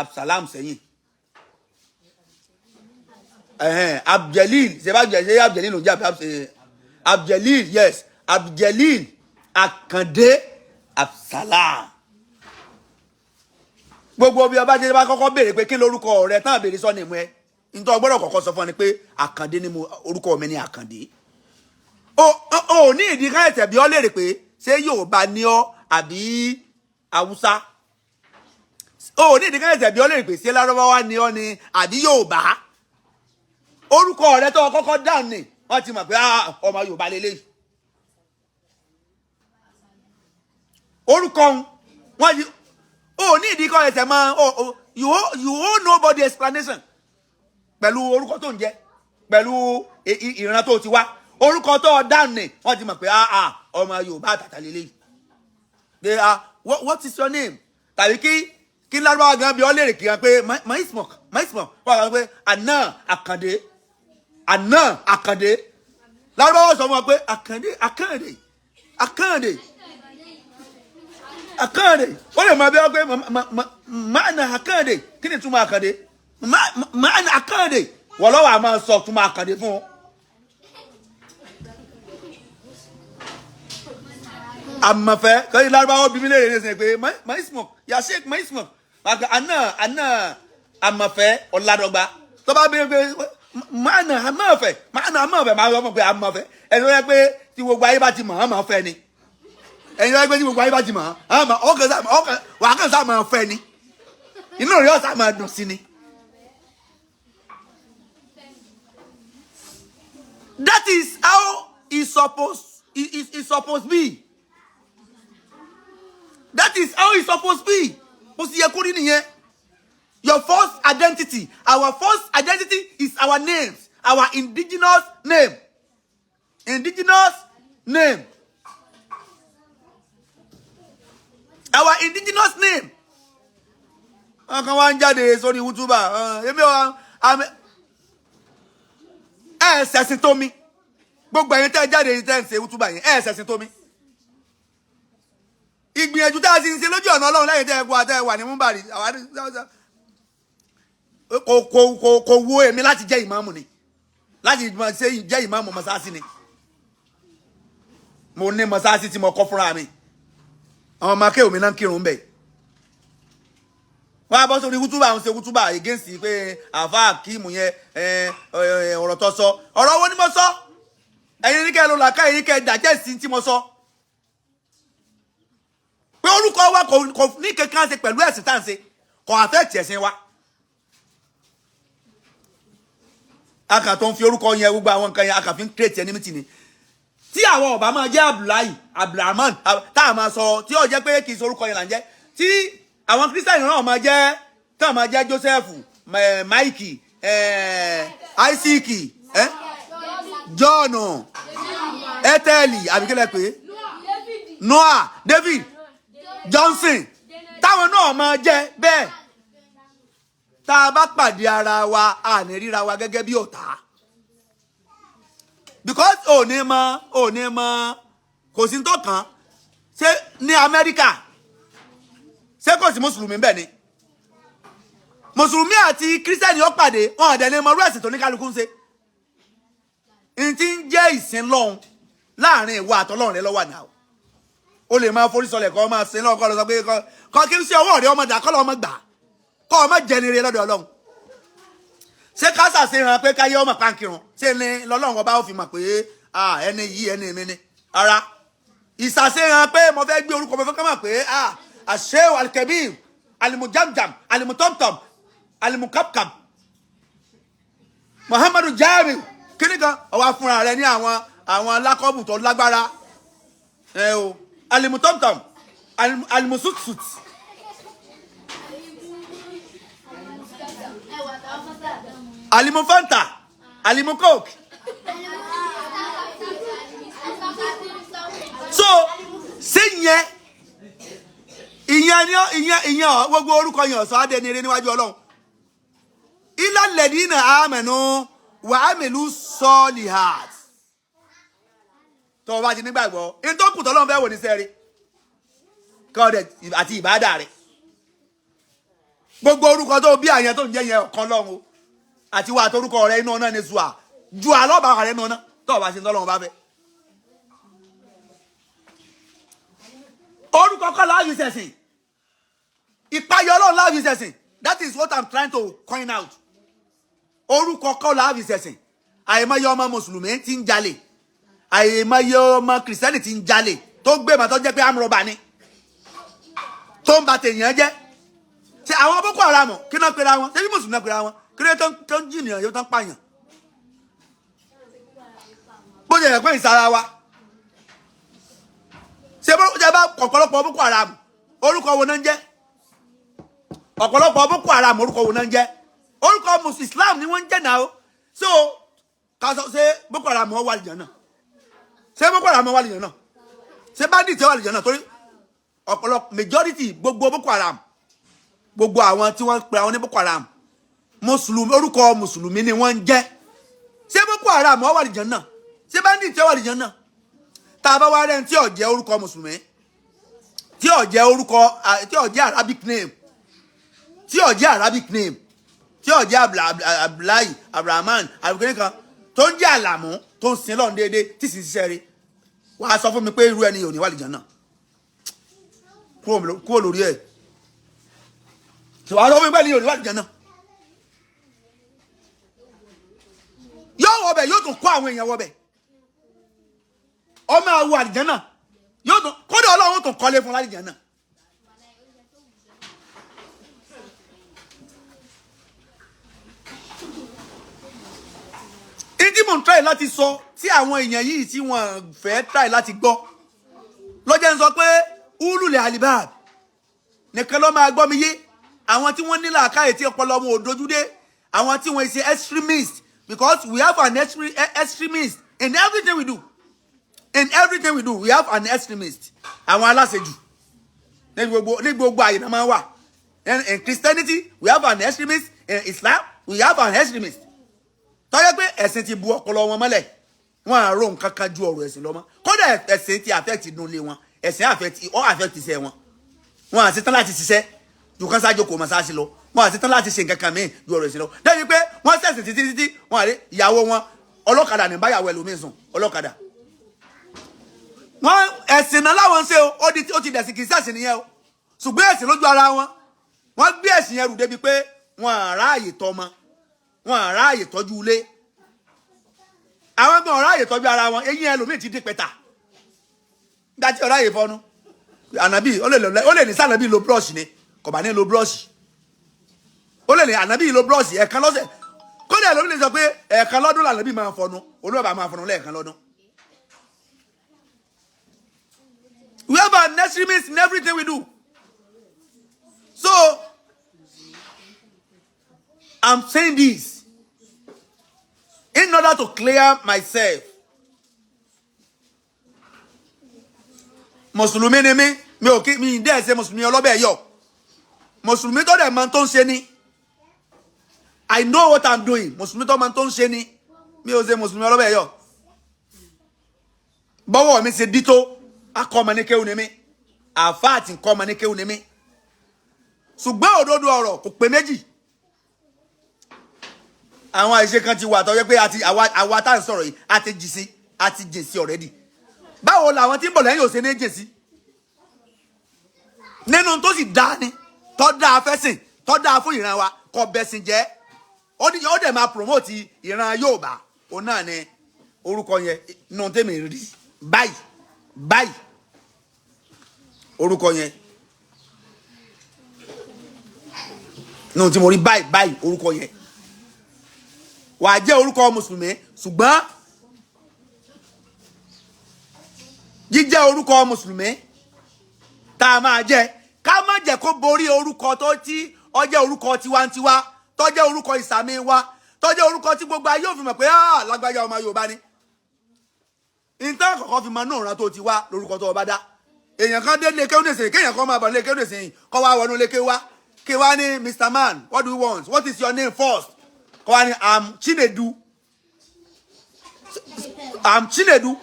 Abdulsalam sẹ́yìn. Abduljalil, ṣe bá ṣe Abduljalil ló ń jẹ́? Abduljalil, yes, Abduljalil Àkàndé Abdulsalam. Gbogbo bí ọba jẹ́ bá kọ́kọ́ béèrè pé kí lorúkọ rẹ, tán béèrè sọ ni mú ẹ, nítorí ọgbọ́dọ̀ kọ́kọ́ sọ fún ọ ni pé Àkàndé ni mo, orúkọ mi ni Àkàndé. O ní ìdí ká ẹ̀sẹ̀ bí ọ léèrè pé ṣé Yorùbá ni ọ àbí Haúsá. O ní ìdí ká ẹ̀sẹ̀ bí ọ léèrè pé ṣé Lárúbáwá ni ọ ni àbí Yorùbá. Orúkọ rẹ tó kọ́kọ́ dáhùn ni wọ́n ti mọ̀ pé ọmọ Yorùbá lélẹ́yìí. Orúkọ wọn yìí, o ní ìdí kọ́ ẹsẹ̀ mọ́. You owe nobody explanation pẹ̀lú orúkọ tó ń jẹ́, pẹ̀lú ìran tó ti wá. Orúkọ tó dáhùn ni wọ́n ti mọ̀ pé ọmọ Yorùbá àtàtà lélẹ́yìí. They are what is your name? Tàbí kí Lárúbáwá gan bí ọ léèrè kí wọn pé maismok, maismok, wọ́n kàn pé àná Àkàndé, àná Àkàndé. Lárúbáwá sọ fún wọn pé Àkàndé, Àkàndé, Àkàndé, Àkàndé. Ó lè máa bí wọn pé máàna Àkàndé, kí ni túmọ̀ Àkàndé? Máàna Àkàndé, wọ́n lọ́wọ́ àmọ́ sọ túmọ̀ Àkàndé fún un. Àmọ̀fẹ́ kọ́ni Lárúbáwá bí mi lè rìn ní pé maismok ya sheik maismok, àná àná àmọ̀fẹ́ ọ̀làdọ́gba. Tó bá bí pé máàna àmọ̀fẹ́, máàna àmọ̀fẹ́, máa wọ́n mọ̀ pé àmọ̀fẹ́ ẹni tó yẹ pé tí gbogbo ayé bá ti mọ̀ ọ́n máa fẹ́ ni. Ẹni tó yẹ pé tí gbogbo ayé bá ti mọ̀ ọ́n máa ọkàn wàá kàn sá máa fẹ́ ni, inú rẹ̀ ọ̀sà máa dùn sí ni. That is how it supposed be. That is how it supposed be. Bó sì yẹ kó rí nìyẹn. Your first identity, our first identity is our names, our indigenous name. Indigenous name. Our indigenous name. Wọ́n kàn wá ń jáde sórí wútúbà. Èmi ò ẹ ṣẹ̀sìn tó mi. Gbogbo ẹ̀yin tẹ́ jáde tẹ́ ń ṣe wútúbà yẹn, ẹ ṣẹ̀sìn tó mi. Ìgbìyànjú tá a ti ń ṣe lójú ọ̀nà Ọlọ́run lẹ́yìn tẹ́ ẹ kú àtẹ́ wà ní Múbàrí, kò wo èmi láti jẹ́ ìmáàmù ni, láti ṣe jẹ́ ìmáàmù mọ́sáàsì ni. Mo ní mọ́sáàsì tí mo kọ́ fúnra mi, àwọn ọmọ akéwì mi náà ń kírun bẹ̀. Wọ́n á bọ́ sórí wútúbà, ń ṣe wútúbà against pé àfa Akeem yẹn, ọ̀rọ̀ tó sọ. Ọ̀rọ̀ wo ni mo sọ? Ẹ̀yin ní kẹ́ ló làákà, ẹ̀yin kẹ́ dàjẹ́ sí tí mo sọ. Pé orúkọ wa kò ní kankan ṣe pẹ̀lú ẹ̀sìn tá à ń ṣe, kò affect ẹ̀sìn wa. A kà tó ń fi orúkọ yẹn, gbogbo àwọn nǹkan yẹn, a kà fi ń create enmity ni. Tí àwọn ọba máa jẹ́ Abdullahi, Abdulrahman, tá a máa sọ tí ó jẹ́ pé kì í ṣe orúkọ yẹn là ń jẹ́, tí àwọn Kírísítẹ́nì náà máa jẹ́, tá a máa jẹ́ Joseph, Mike, Isaac, John, Ethel, àbíkẹ́lẹ́ pé Noah, David, Johnson, táwọn náà máa jẹ́ bẹ́ẹ̀. Tá a bá pàdé ara wa, a ní ríra wa gẹ́gẹ́ bí ọ̀tá, because ò ní mọ kò sí tó kàn. Ṣé ní Amẹ́ríkà, ṣé kò sí mùsùlùmí bẹ́ẹ̀ ni? Mùsùlùmí àti kírísítẹ́nì ó pàdé, wọn àdẹ̀ ní mọ irú ẹ̀sìn tó ní kálukú ń ṣe. N ti ń jẹ́ ìsìn lọ́hùn, láàrin ìwọ àtọlọ́run rẹ lọ́wọ́ àná. O lè máa forí sọlẹ̀, kọ́ máa sin lọ́wọ́, kọ́ lọ sọ pé kọ́ kí n ṣe ọwọ́ rẹ ọmọ dà, kọ́ lọ́ ọmọ gbà, kọ́ ọmọ jẹni rẹ lọ́dọ̀ Ọlọ́run. Ṣé kásà ṣe hàn pé káyé ọmọ pàǹkìrùn ṣé ni lọ́lọ́run ọba ó fi mọ̀ pé ẹni yìí, ẹni mi ni? Ara ìṣàṣehàn pé mo fẹ́ gbé orúkọ, mo fẹ́ kọ́ mọ̀ pé àṣẹ alikẹ́bíir, alimujamjam, alimutomtom, alimukapkap, Muhammadu Jamiu kíní kan, ó wá fúnra rẹ̀ ní àwọn alákọ̀ọ́bù tó lágbára ẹ o, alimutomtom, alimusutut. Alimufanta, alimucoke. So ṣé ìyẹn ìyẹn ni ìyẹn ìyẹn gbogbo orúkọ yẹn ọ̀sán adé ní eré níwájú Ọlọ́run? Illa alladhina amanu wa amilu solihat. Tó o bá ti nígbàgbọ́, ní tó kù tọ́lọ́run fẹ́ wò ní sẹ́rí kọ́ ọ̀dẹ̀ àti ìbádà rẹ̀. Gbogbo orúkọ tó bí àyẹn tó ń jẹ́ yẹn, ọ̀kan lọ́run o àti wà torúkọ rẹ inú ọ̀nà ní zua ju àlọ́bàá rẹ nù ọ̀nà tó o bá ṣe ń tọ́lọ́run bá fẹ́. Orúkọ kọ́ láàfin ṣẹ̀sìn, ìpayọ̀ Ọlọ́run láàfin ṣẹ̀sìn. That is what I'm trying to coin out. Orúkọ kọ́ láàfin ṣẹ̀sìn. Àìmọye ọmọ mùsùlùmí tí ń jalè, àìmọye ọmọ kìrìsìtẹ́nì tí ń jalè, tó gbé màtọ́ jẹ́ pé amúrọ̀bà ni, tó ń ba tèèyàn jẹ́. Ṣe àwọn Boko Haram, kí náà pera wọn? Ṣé bí mùsùlùmí náà pera wọn? Kí ló tó ń jìnnìyàn yóò tán pààyàn? Bó ṣe yẹ pé ìsara wa, ṣe bó ṣe bá ọ̀pọ̀lọpọ̀ Boko Haram, orúkọ wo náà ń jẹ́? Ọ̀pọ̀lọpọ̀ Boko Haram, orúkọ wo náà ń jẹ́? Orúkọ Muslim Islam ni wọ́n ń jẹ́ náà o. So ká sọ, ṣé Boko Haram wà lìjọ náà? Ṣé Boko Haram wà lìjọ náà? Ṣé bandit wà lìjọ náà? Torí ọ̀pọ̀lọpọ̀, majority gbogbo Boko Haram, gbogbo àwọn tí wọ́n pe àwọn ní Boko Haram, mùsùlùmí, orúkọ mùsùlùmí ni wọ́n ń jẹ́. Ṣé Boko Haram wà lìjọ náà? Ṣé bandit wà lìjọ náà? Tá a bá wá rẹ́ni tí ò jẹ́ orúkọ mùsùlùmí, tí ò jẹ́ orúkọ, tí ò jẹ́ Arabic name, tí ò jẹ́ Arabic name, tí ò jẹ́ Abdullahi, Abrahaman, àbíkẹ́ni kan, tó ń jẹ́ Àlàmú, tó ń sin lọ́run déédéé, tí sì ń ṣiṣẹ́ rí, wàá sọ fún mi pé irú ẹni ò ní wà lìjọ náà? Kúrò lórí ẹ̀. Wàá sọ fún mi pé ẹni ò ní wà lìjọ náà? Yóò wọbẹ̀, yóò tún kó àwọn èèyàn wọbẹ̀. Ọmọ àwọ àlìjánà yóò tún kódà Ọlọ́run tún kọ́lé fún lálìjánà. Ìdí mò ń try láti sọ tí àwọn èèyàn yìí tí wọ́n fẹ́ try láti gbọ́ lọ́jọ́ ń sọ pé ulul albab nìkan ló máa gbọ́ mi yé. Àwọn tí wọ́n ní làákàyè, tí ọpọlọ wọn ò dojú dé, àwọn tí wọ́n ṣe extremist, because we have an extremist in everything we do. In everything we do, we have an extremist. Àwọn aláṣejù ní gbogbo àyè náà máa ń wà. In Christianity, we have an extremist. In Islam, we have an extremist tọ́jọ́ pé ẹ̀sìn ti bu ọpọlọ wọn mọ́lẹ̀. Wọn à ro nǹkan kan ju ọ̀rọ̀ ẹ̀sìn lọ mọ́. Kódà ẹ̀sìn ti affect inú ilé wọn, ẹ̀sìn affect ó affect iṣẹ́ wọn. Wọn àti tán láti ṣiṣẹ́ ju kán ṣáájú kò mọ̀ sáà lọ. Wọn àti tán láti ṣe nǹkan kan míì ju ọ̀rọ̀ ẹ̀sìn lọ, débi pé wọ́n ṣẹ̀sìn títí títí, wọn àrí ìyàwó wọn, ọlọ́kadà ní báyàwó ẹlòmíín sùn, ọlọ́kadà. Wọn ẹ̀sìn náà láwọn ń ṣe o, ó ti dẹ̀sìn, kì í ṣẹ̀sìn nìyẹn o, ṣùgbọ́n ẹ̀sìn lójú ara wọn. Wọ́n gbé ẹ̀sìn yẹn rù débi pé wọn àráàyè tọmọ, wọn àráàyè tọ́jú ilé, àwọn gan ọ̀ráàyè tọ́jú ara wọn. Eyín ẹlòmíì ti dín pẹ́ta nígbà tí ọ̀ráàyè fọnú. Ànábì ó lè ní sànábì lo brush ni, kò bá ní lo brush. Ó lè ní ànábì lo brush ẹ̀ẹ̀kan lọ́sẹ̀. Kódà ẹlòmíì lè sọ pé ẹ̀ẹ̀kan lọ́dún lànábì máa fọnu, olúwàbà máa fọnu lẹ́ẹ̀kan lọ́dún. We have an extremist in everything we do. So I'm saying this in order to clear myself. Mùsùlùmí ni mí, mi ò kí mi dẹ́ ṣe mùsùlùmí ọlọ́bẹ̀ yọ. Mùsùlùmí tó dẹ̀ mọ tó ń ṣe ni. I know what I'm doing. Mùsùlùmí tó máa tó ń ṣe ni. Mi ò ṣe mùsùlùmí ọlọ́bẹ̀ yọ. Bọ́wọ́ mi ṣe dító, akọ́ ọmọ ní kéwù ni mí, àáfàá àti nǹkan ọmọ ní kéwù ni mí. Ṣùgbọ́n òdodo ọ̀rọ̀ kò pé méjì. Àwọn àìṣe kan ti wà tó yẹ pé àti àwa tá à ń sọ̀rọ̀ yìí, a ti jì sí, a ti jìn sí already. Báwo làwọn tí ń bọ̀ lẹ́yìn ò ṣe ní jìn sí? Nínú tó sì dáa ni, tó dáa fẹ́sìn, tó dáa fún ìran wa, kò bẹ̀sìn jẹ́, ó ní ó dẹ̀ máa promote ìran Yorùbá, òun náà ni orúkọ yẹn. Nínú tèmi rí báyìí báyìí, orúkọ yẹn, nínú tí mo rí báyìí báyìí, orúkọ yẹn wàá jẹ́ orúkọ mùsùlùmí. Ṣùgbọ́n jíjẹ́ orúkọ mùsùlùmí tá a máa jẹ́, ká má jẹ́ kó borí orúkọ tó tí ó jẹ́ orúkọ tiwantiwa, tó jẹ́ orúkọ ìsàmì wa, tó jẹ́ orúkọ tí gbogbo ayé ò fi mọ̀ pé, ah, lágbájá, ọmọ Yorùbá ni. Nǹkan kọ̀ọ̀kan fi mọ náà rán tó ti wá lórúkọ tó o bá dá. Èèyàn kan dé lé kéwòn nìsín, kéèyàn kan máa bọ̀ lé kéwòn nìsín, kọ́ wá wọnú lé kéwà wá, kí wá ní, "Mr Man, what do you want? What is your name first?" Kọ́ wá ní, "I'm Chinedu, I'm Chinedu."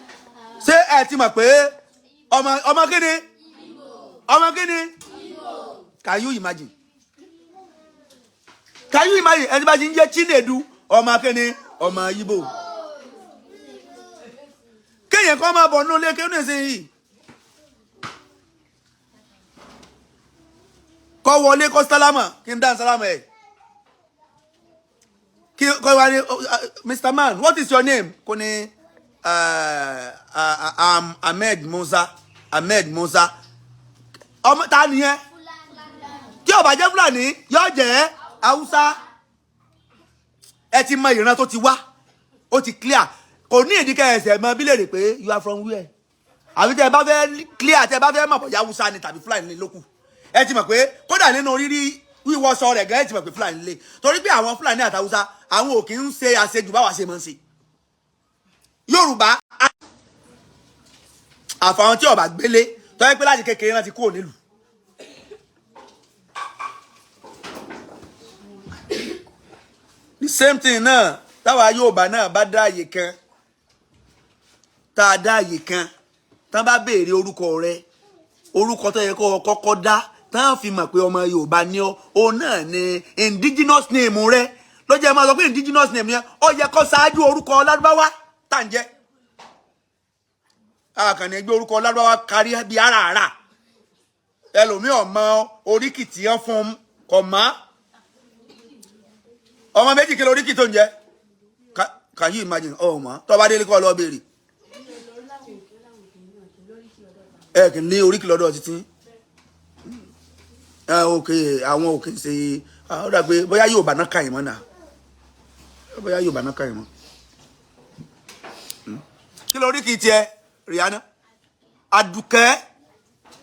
Ṣé ẹ ti mọ̀ pé ọmọ kíni, ọmọ kíni? Can you imagine? Can you imagine? Ẹni bá ti ń jẹ́ Chinedu, ọmọ kíni? Ọmọ Ìgbò. Kéèyàn kan máa bọ̀ nínú ilé kéwòn nísìnyí, kọ́ wọlé, kọ́ sálámà, kí n dá sálámà ẹ̀, kí kọ́ wá ní, "Oh, Mr Man, what is your name?" Kò ní, "I'm Ahmed Musa, Ahmed Musa." Ọmọ ta nìyẹn? Tí ó bá jẹ́ Fúlàní, yóò jẹ́ Haúsá. Ẹ ti mọ ìran tó ti wá, ó ti clear. Kò ní ìdíkẹ́ ẹsẹ̀ mọ bí lè rè pé, "You are from where?" Àbí tẹ́ ẹ bá fẹ́ clear, tẹ́ ẹ bá fẹ́ mọ̀ bóyá Haúsá ni tàbí Fúlàní ni lókù, ẹ ti mọ̀ pé kódà nínú rírí wíwọṣọ rẹ̀ gan, ẹ ti mọ̀ pé Fúlàní lè, torí pé àwọn Fúlàní àti Haúsá, àwọn ò kì í ń ṣe àṣejù báwa ṣe máa ń ṣe. Yorùbá, àfàwọn tí ó bá gbélé tó yẹ pé láti kékeré náà ti kúrò nílùú. The same thing náà, táwa Yorùbá náà bá dá àyè kan, tá a dá àyè kan, tán bá béèrè orúkọ rẹ, orúkọ tó yẹ kó o kọ́kọ́ dá tán fi mọ̀ pé ọmọ Yorùbá ni ọ́, òun náà ni indigenous name rẹ. Ló jẹ́ máa sọ pé indigenous name yẹn, ó yẹ kó ṣáájú orúkọ lárúbáwá tá à ń jẹ́. Àkànní gbé orúkọ lárúbáwá kárí bí àràrà. Ẹlòmíì ọmọ oríkì tí wọ́n fún un kọ̀ mọ́. Ọmọ méjì, kí ló oríkì tó ń jẹ́? Can you imagine? Ọmọ tó bá délé, kọ́ lọ béèrè. Ẹ kì í ní oríkì lọ́dọ̀ títí. Ẹ òkè, àwọn òkè ṣe ó dà pé bóyá Yorùbá náà kà yín mọ́ náà, bóyá Yorùbá náà kà yín mọ́. Kí ló oríkì tiẹ̀, Rihanna? Àdùkẹ́.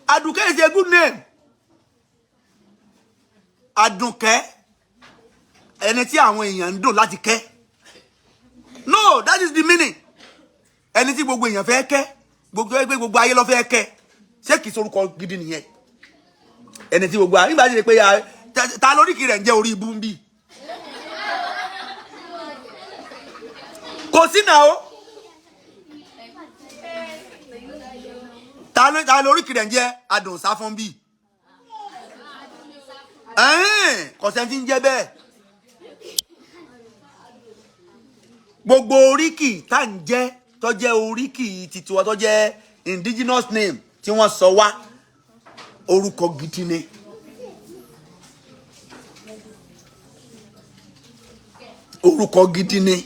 Àdùkẹ́ is a good name. Àdùnkẹ́, ẹni tí àwọn èèyàn ń dùn láti kẹ́. No, that is the meaning. Ẹni tí gbogbo èèyàn fẹ́ kẹ́, gbogbo ẹgbẹ́, gbogbo ayé ló fẹ́ kẹ́. Ṣé kìí sorúkọ gidi nìyẹn? Ẹni tí gbogbo ayé nígbà tí pé ta lóríkì rẹ̀ ń jẹ́ orí ibú ń bì kò sí náà o. Ta lóríkì rẹ̀ ń jẹ́ adùn sáfún bì kò sẹ́ni tí ń jẹ́ bẹ́ẹ̀. Gbogbo oríkì tá ń jẹ́, tó jẹ́ oríkì titiwa, tó jẹ́ indigenous name tí wọ́n sọ wá, orúkọ gidi ni. Orúkọ gidi ni.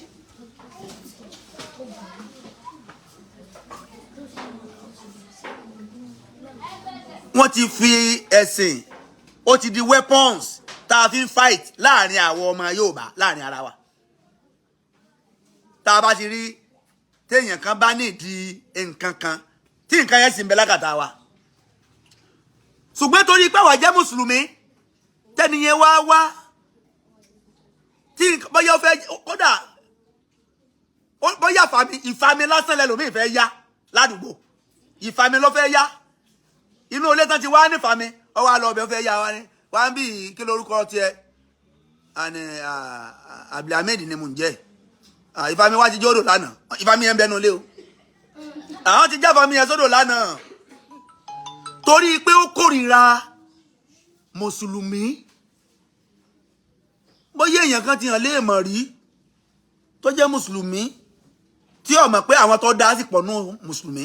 Wọ́n ti fi ẹ̀sìn, ó ti di weapons tá a fi ń fight láàrin àwọn ọmọ Yorùbá, láàrin ara wa. Tá a bá ti rí téèyàn kan bá nídìí nǹkan kan, tí nǹkan yẹn sì ń bẹ lákàtà wa, ṣùgbọ́n torí pé àwa jẹ́ mùsùlùmí, tẹ́niyẹn wá wá tí bóyá ó fẹ́, kódà bóyá ìfami, ìfami lásán lẹ́lòmíì fẹ́ yá ládùúgbò, ìfami ló fẹ́ yá. Inú ilé tán ti wá nífàmì, ọ wá lọ ọbẹ̀, ó fẹ́ yá wa ní wá ń bí. Kí lórúkọ tiẹ̀? Àní Abdulhamid ni mò ń jẹ́. Ìfami wá ti jódò lánàá. Ìfami yẹn ń bẹnu lé o. Àwọn ti jáfa mi yẹn sódò lánàá torí pé ó kórìíra mùsùlùmí. Bóyá èèyàn kan ti hàn léèmọ̀ rí tó jẹ́ mùsùlùmí tí ó mọ̀ pé àwọn tó dá sí pọ̀ nù mùsùlùmí,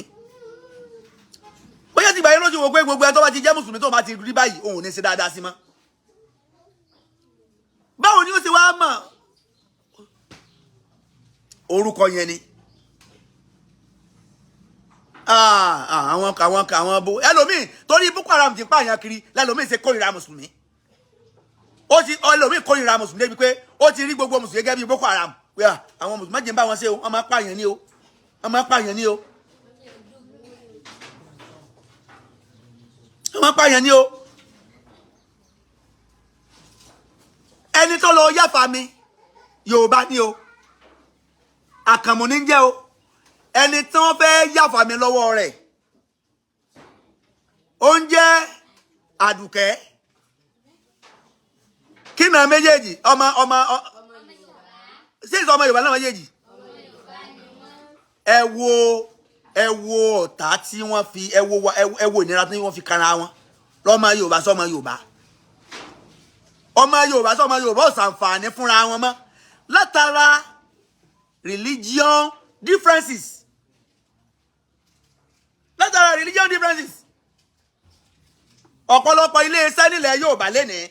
bóyá ti gbà yín lójú wo pé gbogbo ẹni tó bá ti jẹ́ mùsùlùmí tó bá ti rí báyìí, òun ò ní ṣe dáadáa sí mọ́. Báwo ni ó ṣe wá mọ̀ orúkọ yẹn ni? Àwọn bo ẹlòmíì torí Boko Haram ti pààyàn kiri lẹlòmíì ṣe kórìíra mùsùlùmí. Ó ti ẹlòmíì kórìíra mùsùlùmí débi pé ó ti rí gbogbo mùsùlùmí gẹ́gẹ́ bí Boko Haram, pé àwọn mùsùlùmí má jẹ́ ń bá wọn ṣe o, wọ́n máa pààyàn ní o, wọ́n máa pààyàn ní o, wọ́n máa pààyàn ní o. Ẹni tó lọ yáfa mi, Yorùbá ní o, Àkànmú ní jẹ́ o. Ẹni tí wọ́n fẹ́ yáfa mi lọ́wọ́ rẹ̀, ó ń jẹ́ Àdùkẹ́. Kí náà méjèèjì ọmọ ọmọ ṣé ìsọ ọmọ Yorùbá náà méjèèjì? Ẹ wo, ẹ wo ọ̀tá tí wọ́n fi, ẹ wo, ẹ wo ìnira tí wọ́n fi kanra wọn lọ́mọ Yorùbá sọ́mọ Yorùbá, ọmọ Yorùbá sọ́mọ Yorùbá ò ṣàǹfààní fúnra wọn mọ́ látara religion differences, látara religion differences. Ọ̀pọ̀lọpọ̀ iléeṣẹ́ nílẹ̀ Yorùbá lénìí,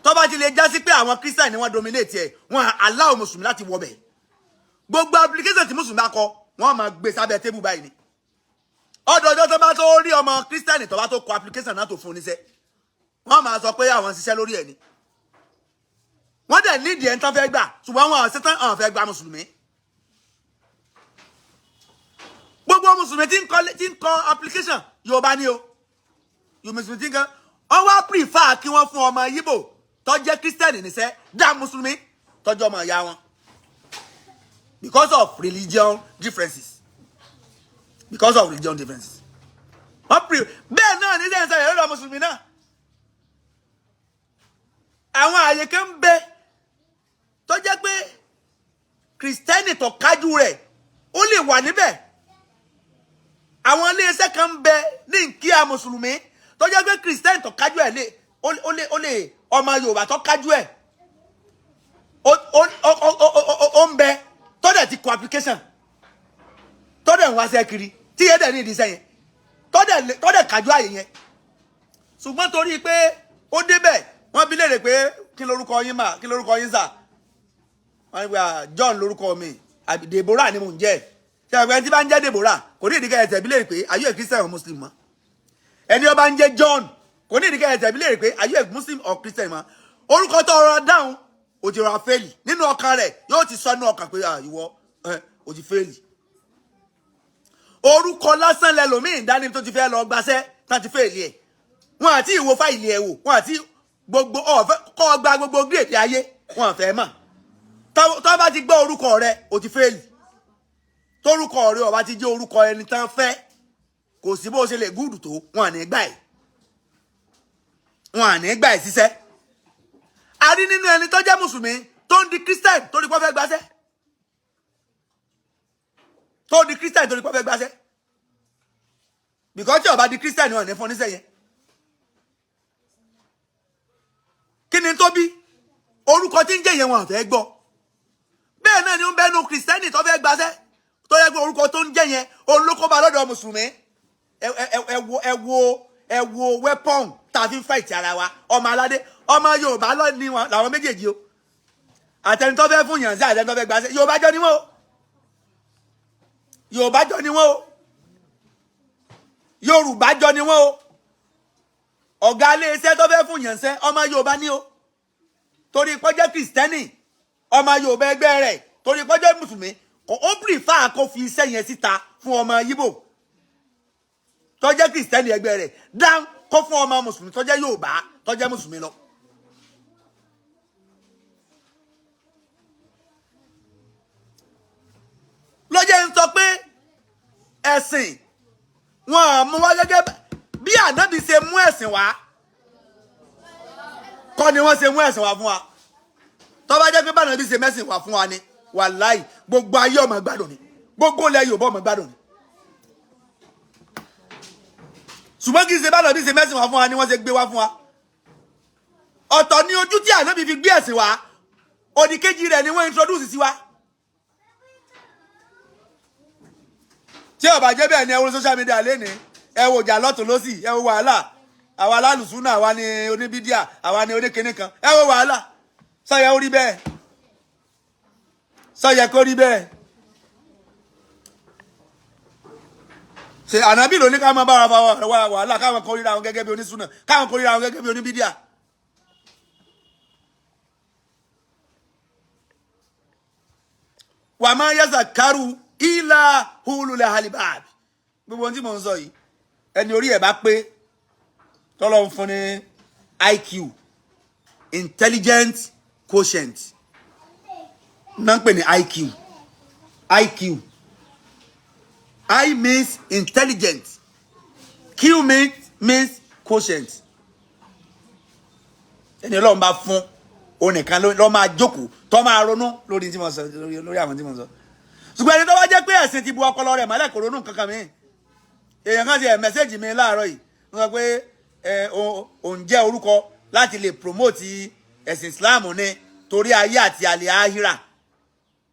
tó bá ti lè já sí pé àwọn Christian ni wọ́n dominate ẹ̀, wọ́n allow mùsùlùmí láti wọbẹ̀. Gbogbo application tí mùsùlùmí bá kọ, wọ́n máa gbé sábẹ́ tébù báyìí ni. Ọdọọjọ́ tó bá tó rí ọmọ Christian tó bá tó kọ application náà tó fún níṣẹ́, wọ́n máa sọ pé àwọn ṣiṣẹ́ lórí ẹ̀ ni. Wọ́n dẹ̀ nídìí ẹ̀ ń tán fẹ́ gbà, ṣùgbọ́n wọn ṣetán, àwọn fẹ́ gba mùsùlùmí. Gbogbo mùsùlùmí tí ń kọ application Yorùbá ni o. Mùsùlùmí tí ń kọ, wọ́n wá prefer kí wọ́n fún ọmọ Yíbò tó jẹ́ Christian níṣẹ́ dá mùsùlùmí tó jẹ́ ọmọ ìyá wọn, because of religion differences, because of religion differences. Wọ́n pre bẹ́ẹ̀ náà ní sẹ́yìn sẹ́yìn lọ́dọ̀ mùsùlùmí náà. Àwọn àyè kan ń bẹ tó jẹ́ pé Kristẹni tó kájú rẹ̀ ó lè wà níbẹ̀. Àwọn iléeṣẹ́ kan ń bẹ ní nkíà mùsùlùmí tó jẹ́ pé Kristẹni tó kájú ẹ̀ lè ó lè ọmọ Yorùbá tó kájú ẹ̀ ó ń bẹ tó dẹ̀ ti kọ application, tó dẹ̀ ń wáṣẹ́ kiri, tí yẹn dẹ̀ ní ìdíṣẹ́ yẹn, tó dẹ̀ kájú àyè yẹn. Ṣùgbọ́n torí pé ó débẹ̀, wọ́n bi léèrè pé kí lorúkọ yín mà, kí lorúkọ yín sà? Wọ́n ní pé John lorúkọ mi, àbí Deborah ni mò ń jẹ́. Ṣé ẹgbẹ́ tí bá ń jẹ́ Deborah, kò ní ìdíkẹ́ ẹ̀tẹ̀ bí léèrè pé are you a Christian or Muslim mọ́? Ẹni ó bá ń jẹ́ John, kò ní ìdíkẹ́ ẹ̀tẹ̀ bí léèrè pé are you a Muslim or Christian mọ́? Orúkọ tó rọra dáhùn, ó ti rọra fẹ́ẹ̀lì nínú ọkàn rẹ̀, yóò ti sọ nínú ọkàn pé ìwọ ó ti fẹ́ẹ̀lì. Orúkọ lásán lẹlòmíì dání tó ti fẹ́ lọ gbaṣẹ́ tá ti fẹ́ẹ̀lì ẹ̀. Wọn àti ìwo fáìlì ẹ̀ wò, wọn àti gbogbo ọ̀fẹ́ kọ́ gba gbogbo gírèdì ayé, wọn fẹ́ mọ̀. Tó bá ti gbọ́ orúkọ rẹ, o ti fẹ́ẹ̀lì. Torúkọ rẹ ó bá ti jẹ́ orúkọ ẹni tán fẹ́, kò sí bó ṣe lè gúdù tó, wọn à ní gbà ẹ̀, wọn à ní gbà ẹ̀ síṣẹ́. A rí nínú ẹni tó jẹ́ mùsùlùmí tó ń di Christian torí pé ó fẹ́ gbaṣẹ́, tó di Christian torí pé ó fẹ́ gbaṣẹ́, because tí ó bá di Christian, wọn ò ní fún oníṣẹ́ yẹn. Kí ni tó bí orúkọ tí ń jẹ́ yẹn, wọn ò fẹ́ gbọ́. Bẹ́ẹ̀ náà ni ó ń bẹ́nu Kristẹni tó fẹ́ gbaṣẹ́ tó yẹ pé orúkọ tó ń jẹ́ yẹn òun ló kó ba lọ́dọ̀ mùsùlùmí. Ẹ wo, ẹ wo, ẹ wo weapon tá a fi ń fight ara wa. Ọmọ aládé, ọmọ Yorùbá lọ ní wọn làwọn méjèèjì o. Àtẹni tó fẹ́ fún yàn sí, àtẹni tó fẹ́ gbaṣẹ́, Yorùbá jọ ni wọ́n o, Yorùbá jọ ni wọ́n o, Yorùbá jọ ni wọ́n o. Ọ̀gá iléeṣẹ́ tó fẹ́ fún yàn sẹ́, ọmọ Yorùbá ni o, torí pé ó jẹ́ Kristẹni, ọmọ Yorùbá ẹgbẹ́ rẹ̀, torí pé ó jẹ́ mùsùlùmí, kò ó prefer kó fi iṣẹ́ yẹn síta fún ọmọ Yíbò tó jẹ́ Kristẹni ẹgbẹ́ rẹ̀ dán kó fún ọmọ mùsùlùmí tó jẹ́ Yorùbá tó jẹ́ mùsùlùmí lọ. Lọ́jọ́ ń sọ pé ẹ̀sìn wọn à mú wá gẹ́gẹ́ bí Ànábì ṣe mú ẹ̀sìn wá kọ́ ni wọ́n ṣe mú ẹ̀sìn wá fún wa. Tó bá jẹ́ pé báwọn ẹbí ṣe mẹ́sìn wà fún wa ni, wàláì, gbogbo ayé ọmọ gbádùn ni, gbogbo ilẹ̀ Yorùbá ọmọ gbádùn ni. Ṣùgbọ́n kì í ṣe báwọn ẹbí ṣe mẹ́sìn wà fún wa ni wọ́n ṣe gbé wá fún wa. Ọ̀tọ̀ ni ojú tí Ànábì fi gbé ẹ̀sìn wá, òdìkejì rẹ̀ ni wọ́n introduce sí wa. Tí ó bá jẹ́ bẹ́ẹ̀ ni, ẹ wo social media lénìí, ẹ wo ìjà lọ́tún lọ́sì, ẹ wo wàhálà. Àwa alálùsúnà, àwa ni oníbídíà, àwa ni oníkinní kan. Ẹ wo wàhálà. Sọyẹ ó rí bẹ́ẹ̀? Sọyẹ kó rí bẹ́ẹ̀? Ṣe Ànábì ló ní ká máa bára fa wàhálà, káwọn kan ríra wọn gẹ́gẹ́ bí onísúnà, káwọn kan ríra wọn gẹ́gẹ́ bí oníbídíà? Wà máa yẹ́sà kárù ilà hululẹ̀ halibab. Gbogbo ohun tí mò ń sọ yìí, ẹni orí ẹ̀ bá pé, tọ́lọ́ ń fún ní IQ, intelligent quotient náà ń pè ní IQ. IQ, I means intelligent, Q means quotient. Ẹni Ọlọ́run bá fún onìkan ló máa jókòó tó máa ronú lórí tí mo sọ, lórí àwọn tí mo sọ. Ṣùgbọ́n ẹni tó bá jẹ́ pé ẹ̀sìn ti bu ọpọlọ rẹ̀ mọ́lẹ̀, kò ronú kankan mi. Èèyàn kan ti ẹ̀ message mi láàárọ̀ yìí, wọ́n sọ pé ẹ òun jẹ́ orúkọ láti lè promote ẹ̀sìn Islam ni, torí ayé àti àlè áhírà.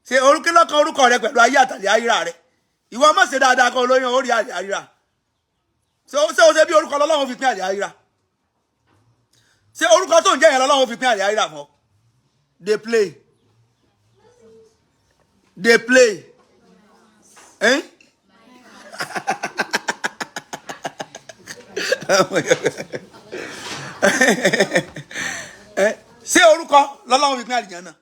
Ṣe orúkọ lọ́kàn orúkọ rẹ pẹ̀lú ayé àtàlè áhírà rẹ? Ìwọ má ṣe dáadáa kan olóyún orí àlè áhírà. Ṣé o ṣe bí orúkọ lọ́lọ́run fi pín àlè áhírà? Ṣé orúkọ tó ń jẹ́ yẹn lọ́lọ́run fi pín àlè áhírà fún ọ? Dey play, dey play, eh? Ṣé orúkọ lọ́lọ́run fi pín àlìjánnà náà?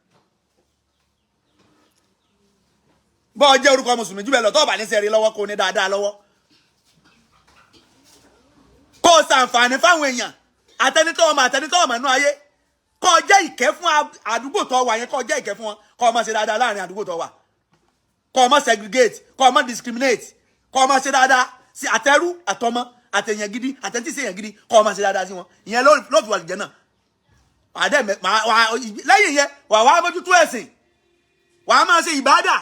Bọ́ ọ jẹ́ orúkọ mùsùlùmí jù bẹ́ẹ̀ lọ, tó bá ní sẹ́rí lọ́wọ́, kó ní dáadáa lọ́wọ́, kó o ṣàǹfààní fáwọn èèyàn, àtẹnitọ́ ọmọ, àtẹnitọ́ ọmọ inú ayé, kó o jẹ́ ìkẹ́ fún àdúgbò tó wà yẹn, kó o jẹ́ ìkẹ́ fún wọn, kó o máa ṣe dáadáa láàrin àdúgbò tó wà, kó o máa segregate, kó o máa discriminate, kó o máa ṣe dáadáa sí àtẹrú àtọmọ, àtẹ̀yàn gidi, àtẹ̀ntìsí èèyàn gidi, kó o máa ṣe dáadáa sí wọn. Ìyẹn ló fi wà lìjẹ́ náà. Lẹ́yìn yẹn, wà wá mójútó ẹ̀sìn, wà á máa ṣe ìbádà,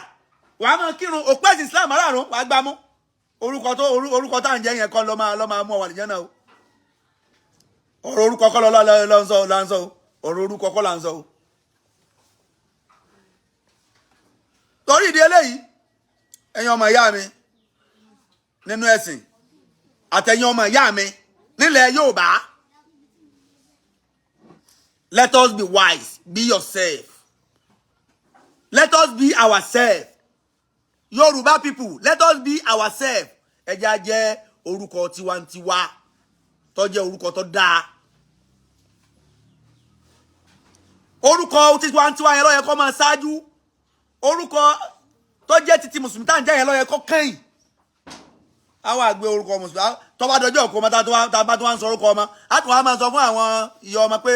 wà á máa kírun òpó ẹ̀sìn Islam aláàrùn, wà á gbámú. Orúkọ tó orúkọ tá à ń jẹ́ yẹn kọ́ ló máa mú ọ wà lìjẹ́ náà o. Ọ̀rọ̀ orúkọ kọ́ ló ń sọ là ń sọ o. Ọ̀rọ̀ orúkọ kọ́ là ń sọ o. Torí ìdí eléyìí, ẹ̀yin ọmọ ìyá mi nínú ẹ̀sìn, àtẹ̀yin ọmọ ìyá mi nílẹ̀ Yorùbá, let us be wise. Be yourself. Let us be ourselves. Yorùbá people, let us be ourselves. Ẹ jẹ́ á jẹ́ orúkọ tiwantiwa tó jẹ́ orúkọ tó dáa. Orúkọ tiwantiwa yẹn ló yẹ kó máa ṣáájú. Orúkọ tó jẹ́ titi mùsùlùmí tá à ń jẹ́ yẹn ló yẹ kó kẹ́yìn. Àwọn àgbẹ̀ orúkọ mùsùlùmí, tó bá dọjọ́ ọkọ ọmọ, tá a bá tó wá ń sọ orúkọ ọmọ, á tún wá máa sọ fún àwọn ìyá ọmọ pé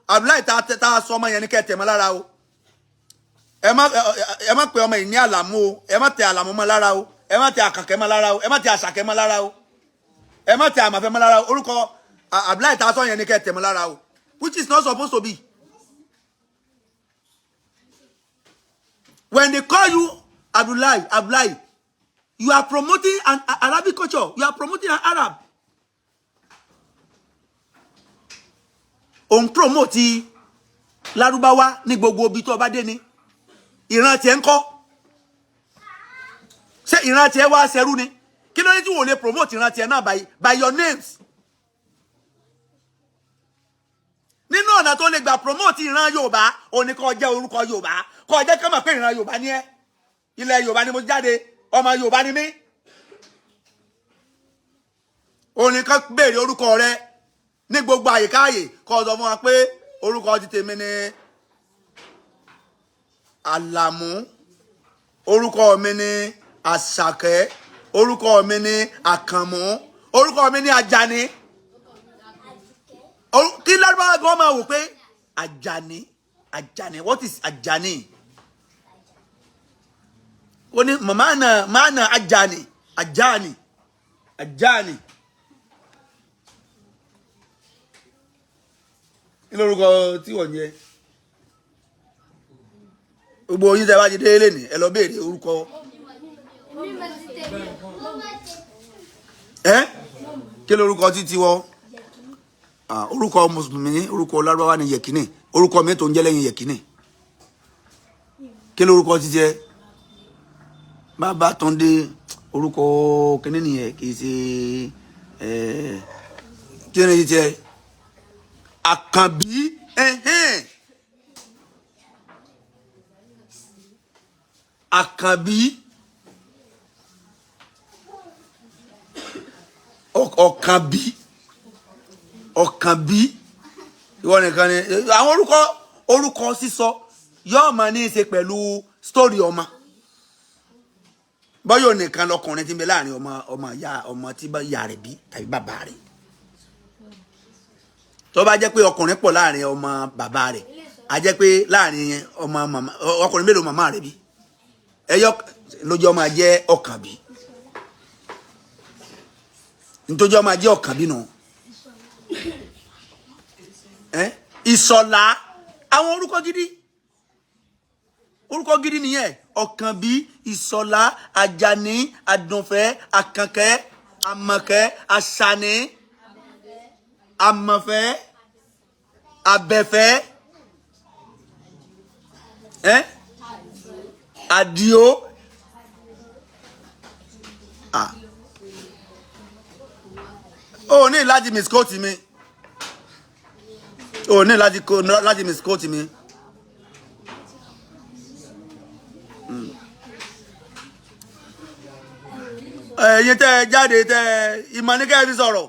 Abdullahi tá a sọ ọmọ yẹn ní kẹ́ tẹ̀ mọ́ lára o. Ẹ má pe ọmọ yìí ní Àlàmú o. Ẹ má tẹ Àlàmú mọ́ lára o. Ẹ má tẹ Àkànkẹ́ mọ́ lára o. Ẹ má tẹ Àṣàkẹ́ mọ́ lára o. Ẹ má tẹ Àmàfẹ́ mọ́ lára o. Orúkọ Abdullahi tá a sọ yẹn ní kẹ́ tẹ̀ mọ́ lára o, which is not supposed to be. When they call you Abdullahi, Abdullahi, you are promoting an Arabic culture. You are promoting an Arab. Òun promote Lárúbáwá ní gbogbo ibi tó bá dé ni. Ìran tiẹ̀ ń kọ́. Ṣé ìran tiẹ̀ wá ṣẹrú ni? Kí ló dé tí wò lè promote ìran tiẹ̀ náà by your names? Nínú ọ̀nà tó lè gbà promote ìran Yorùbá, òun ni kó jẹ́ orúkọ Yorùbá. Kó jẹ́ kí wọ́n mọ̀ pé ìran Yorùbá ni ẹ́. Ilẹ̀ Yorùbá ni mo jáde, ọmọ Yorùbá ni mí. Òun ni kó béèrè orúkọ rẹ ní gbogbo àyíká àyè, kó sọ fún wa pé orúkọ ti tèmi ni Àlàmú, orúkọ mi ni Àṣàkẹ́, orúkọ mi ni Àkànmú, orúkọ mi ni Àjàní. Kí Lárúbáwá gan máa wò pé Àjàní, Àjàní, what is Àjàní? Ó ní màmá náà máa na Àjàní, Àjàní, Àjàní. Kí lórúkọ tí wọ́n ń jẹ́? Gbogbo yín tẹ́ bá ti délé ní ẹ lọ béèrè orúkọ. Ẹ kí lorúkọ títí wọ? Orúkọ mùsùlùmí, orúkọ Lárúbáwá ni Yẹ̀kínì. Orúkọ mi tó ń jẹ́ lẹ́yìn Yẹ̀kínì. Kí lorúkọ títí ẹ? Bàbá Túndé, orúkọ kínní nìyẹn, kì í ṣe kí ni títí ẹ? Àkànbí. Àkànbí. Ọ̀kànbí. Ọ̀kànbí. Ìwọ nìkan ni àwọn orúkọ sísọ yóò máa ní í ṣe pẹ̀lú sítórì ọmọ. Bọ́yọ̀ nìkan lọkùnrin tí ń bẹ láàrin ọmọ ìyá ọmọ tí ìyá rẹ̀ bí tàbí bàbá rẹ̀. Tó bá jẹ́ pé ọkùnrin pọ̀ láàrin ọmọ bàbá rẹ̀, á jẹ́ pé láàrin ọmọ màmá ọkùnrin mélòó màmá rẹ̀ bí, ẹyọ lójú ọmọ jẹ́ Ọ̀kànbí. Nítorí ọmọ jẹ́ Ọ̀kànbí nù. Ìsọ̀lá, àwọn orúkọ gidi, orúkọ gidi nìyẹn. Ọ̀kànbí, Ìsọ̀lá, Àjàní, Àdùnfẹ́, Àkànkẹ́, Àmọ̀kẹ́, Àṣàní, Àmọ̀fẹ́, Àbẹ̀fẹ́, Àdìó. O ní láti misquote mi. O ní láti misquote mi. Ẹ̀yin tẹ́ ẹ jáde tẹ́ ẹ ìmọ̀ ní kẹ́ ẹ fi sọ̀rọ̀.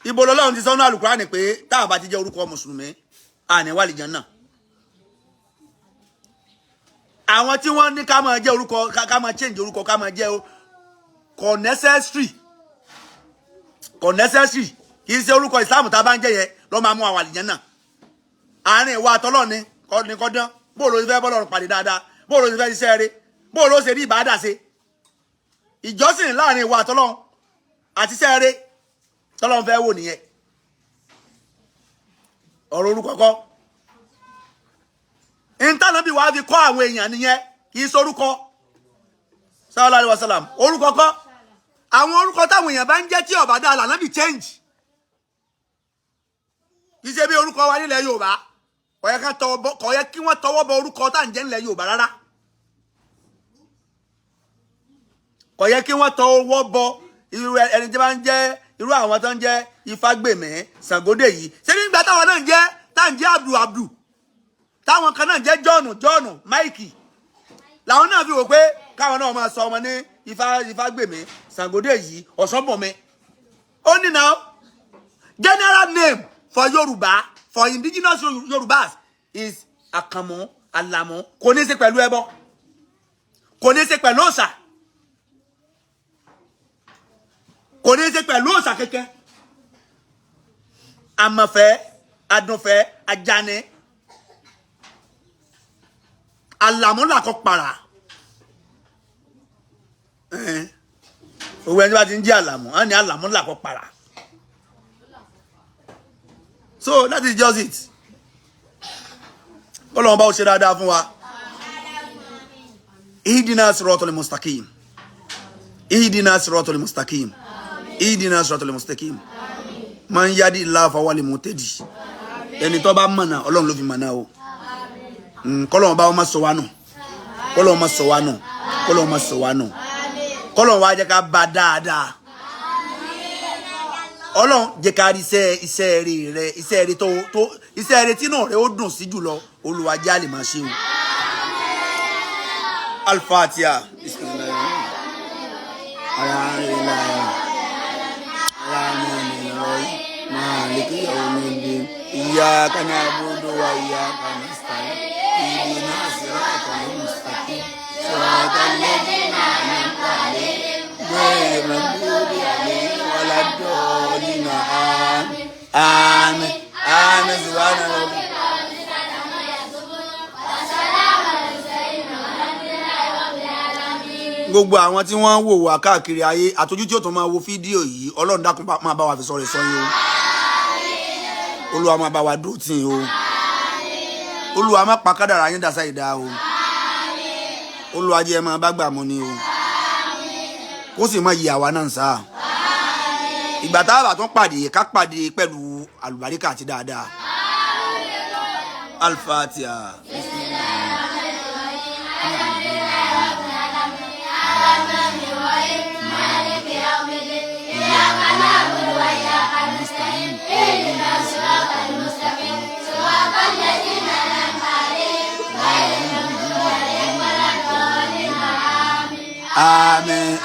Ibo lọ́lọ́run ti sọ́nà Àlùkùránì pé tá a bá ti jẹ́ orúkọ mùsùlùmí, àní wà lìjàn náà. Àwọn tí wọ́n ní ká máa jẹ́ orúkọ, ká máa change orúkọ, ká máa jẹ́ kò necessary. Kò necessary. Kì í ṣe orúkọ Ìsìlámù tá a bá ń jẹ́ yẹn ló máa mú àwọn àlìjàn náà. Àárín ìwà àtọ́lọ́ ni kọ́ dán. Bó ló ti fẹ́ bọ́lọ́run pàdé dáadáa, bó ló ti fẹ́ ṣiṣẹ́ rere, bó ló ṣe rí ìbádà ṣe. Ìjọsìn láàrin ìwà àtọ́lọ́ àti iṣẹ́ rere tọ́lọ́run fẹ́ wò nìyẹn. Ọ̀rọ̀ orúkọ kọ́. Ìntànàbí wàá fi kọ́ àwọn èèyàn nìyẹn, kì í sorúkọ. Sallallahu alaihi wasallam. Orúkọ kọ́. Àwọn orúkọ táwọn èèyàn bá ń jẹ́ tí ọ̀bá dáa lànà bí change. Kì í ṣe bí orúkọ wa nílẹ̀ Yorùbá. Kò yẹ kí wọ́n tọwọ́ bọ orúkọ tá à ń jẹ́ nílẹ̀ Yorùbá rárá. Kò yẹ kí wọ́n tọwọ́ bọ irú ẹni tí wọ́n ń jẹ́, irú àwọn tó ń jẹ́ Ifágbèmí, Ṣàngódé yìí. Ṣé nígbà táwọn náà ń jẹ́, tá à ń jẹ́ Abdul Abdul, táwọn kan náà jẹ́ John John, Mike, làwọn náà fi wò pé káwọn náà máa sọ ọmọ ní Ifágbèmí, Ṣàngódé yìí, Ọ̀ṣọ́bọ̀mí. Ó ní now general name for Yorùbá, for indigenous Yorùbás is Àkànmú, Àlàmú. Kò ní í ṣe pẹ̀lú ẹbọ, kò ní í ṣe pẹ̀lú òòṣà, kò ní í ṣe pẹ̀lú òòṣà kẹ̀kẹ́. Àmọ̀fẹ́, Àdùnfẹ́, Àjàní, Àlàmú làkọ para. Owó ẹni bá ti ń jẹ́ Àlàmú, á ní Àlàmú làkọ para. So that is just it. Ọlọ́run bá ó ṣe dáadáa fún wa. Ihdina siratal mustaqim. Ihdina siratal mustaqim. Ihdina siratal mustaqim. Man yadi Allah fawal muhtadi. Ẹni tó bá mọ̀nà, Ọlọ́run ló fi mọ̀nà o. Kọ́lọ́run bá wọn má sọ wá nù. Kọ́lọ́run má sọ wá nù. Kọ́lọ́run má sọ wá nù. Kọ́lọ́run wá jẹ́ ká bá dáadáa. Ọlọ́run jẹ́ ká rí iṣẹ́ rere rẹ, iṣẹ́ rere tó iṣẹ́ rere tínú rẹ ó dùn sí jùlọ. Olúwa jẹ́ á lè máa ṣe o. Al-Fatiha. Bismillahirrahmanirrahim. Iyyaka na'budu wa iyyaka nasta'in. Ihdinas siratal mustaqim. Siratal ladzina an'amta 'alaihim ghayril maghdubi 'alaihim waladdallin. Amin. Amin. Amin. Subhana rabbika. Gbogbo àwọn tí wọ́n ń wò wá káàkiri ayé àtọ́jú tí ó tún máa wo fídíò yìí, Ọlọ́run dákun máa bá wa fi sọ̀rọ̀ sọ́yìn o. Olúwa máa bá wa dúró tì yín o. Olúwa má pa kádàrá yín dàsá ìdá o. Olùwàjẹ máa bá gbà mú ni o, kó sì máa yí àwa náà sáà. Ìgbà tá a bá tún pàdé, ká pàdé pẹ̀lú àlùbáríkà àti dáadáa. Al-Fatiha. Amen.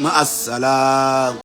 Ma assalam.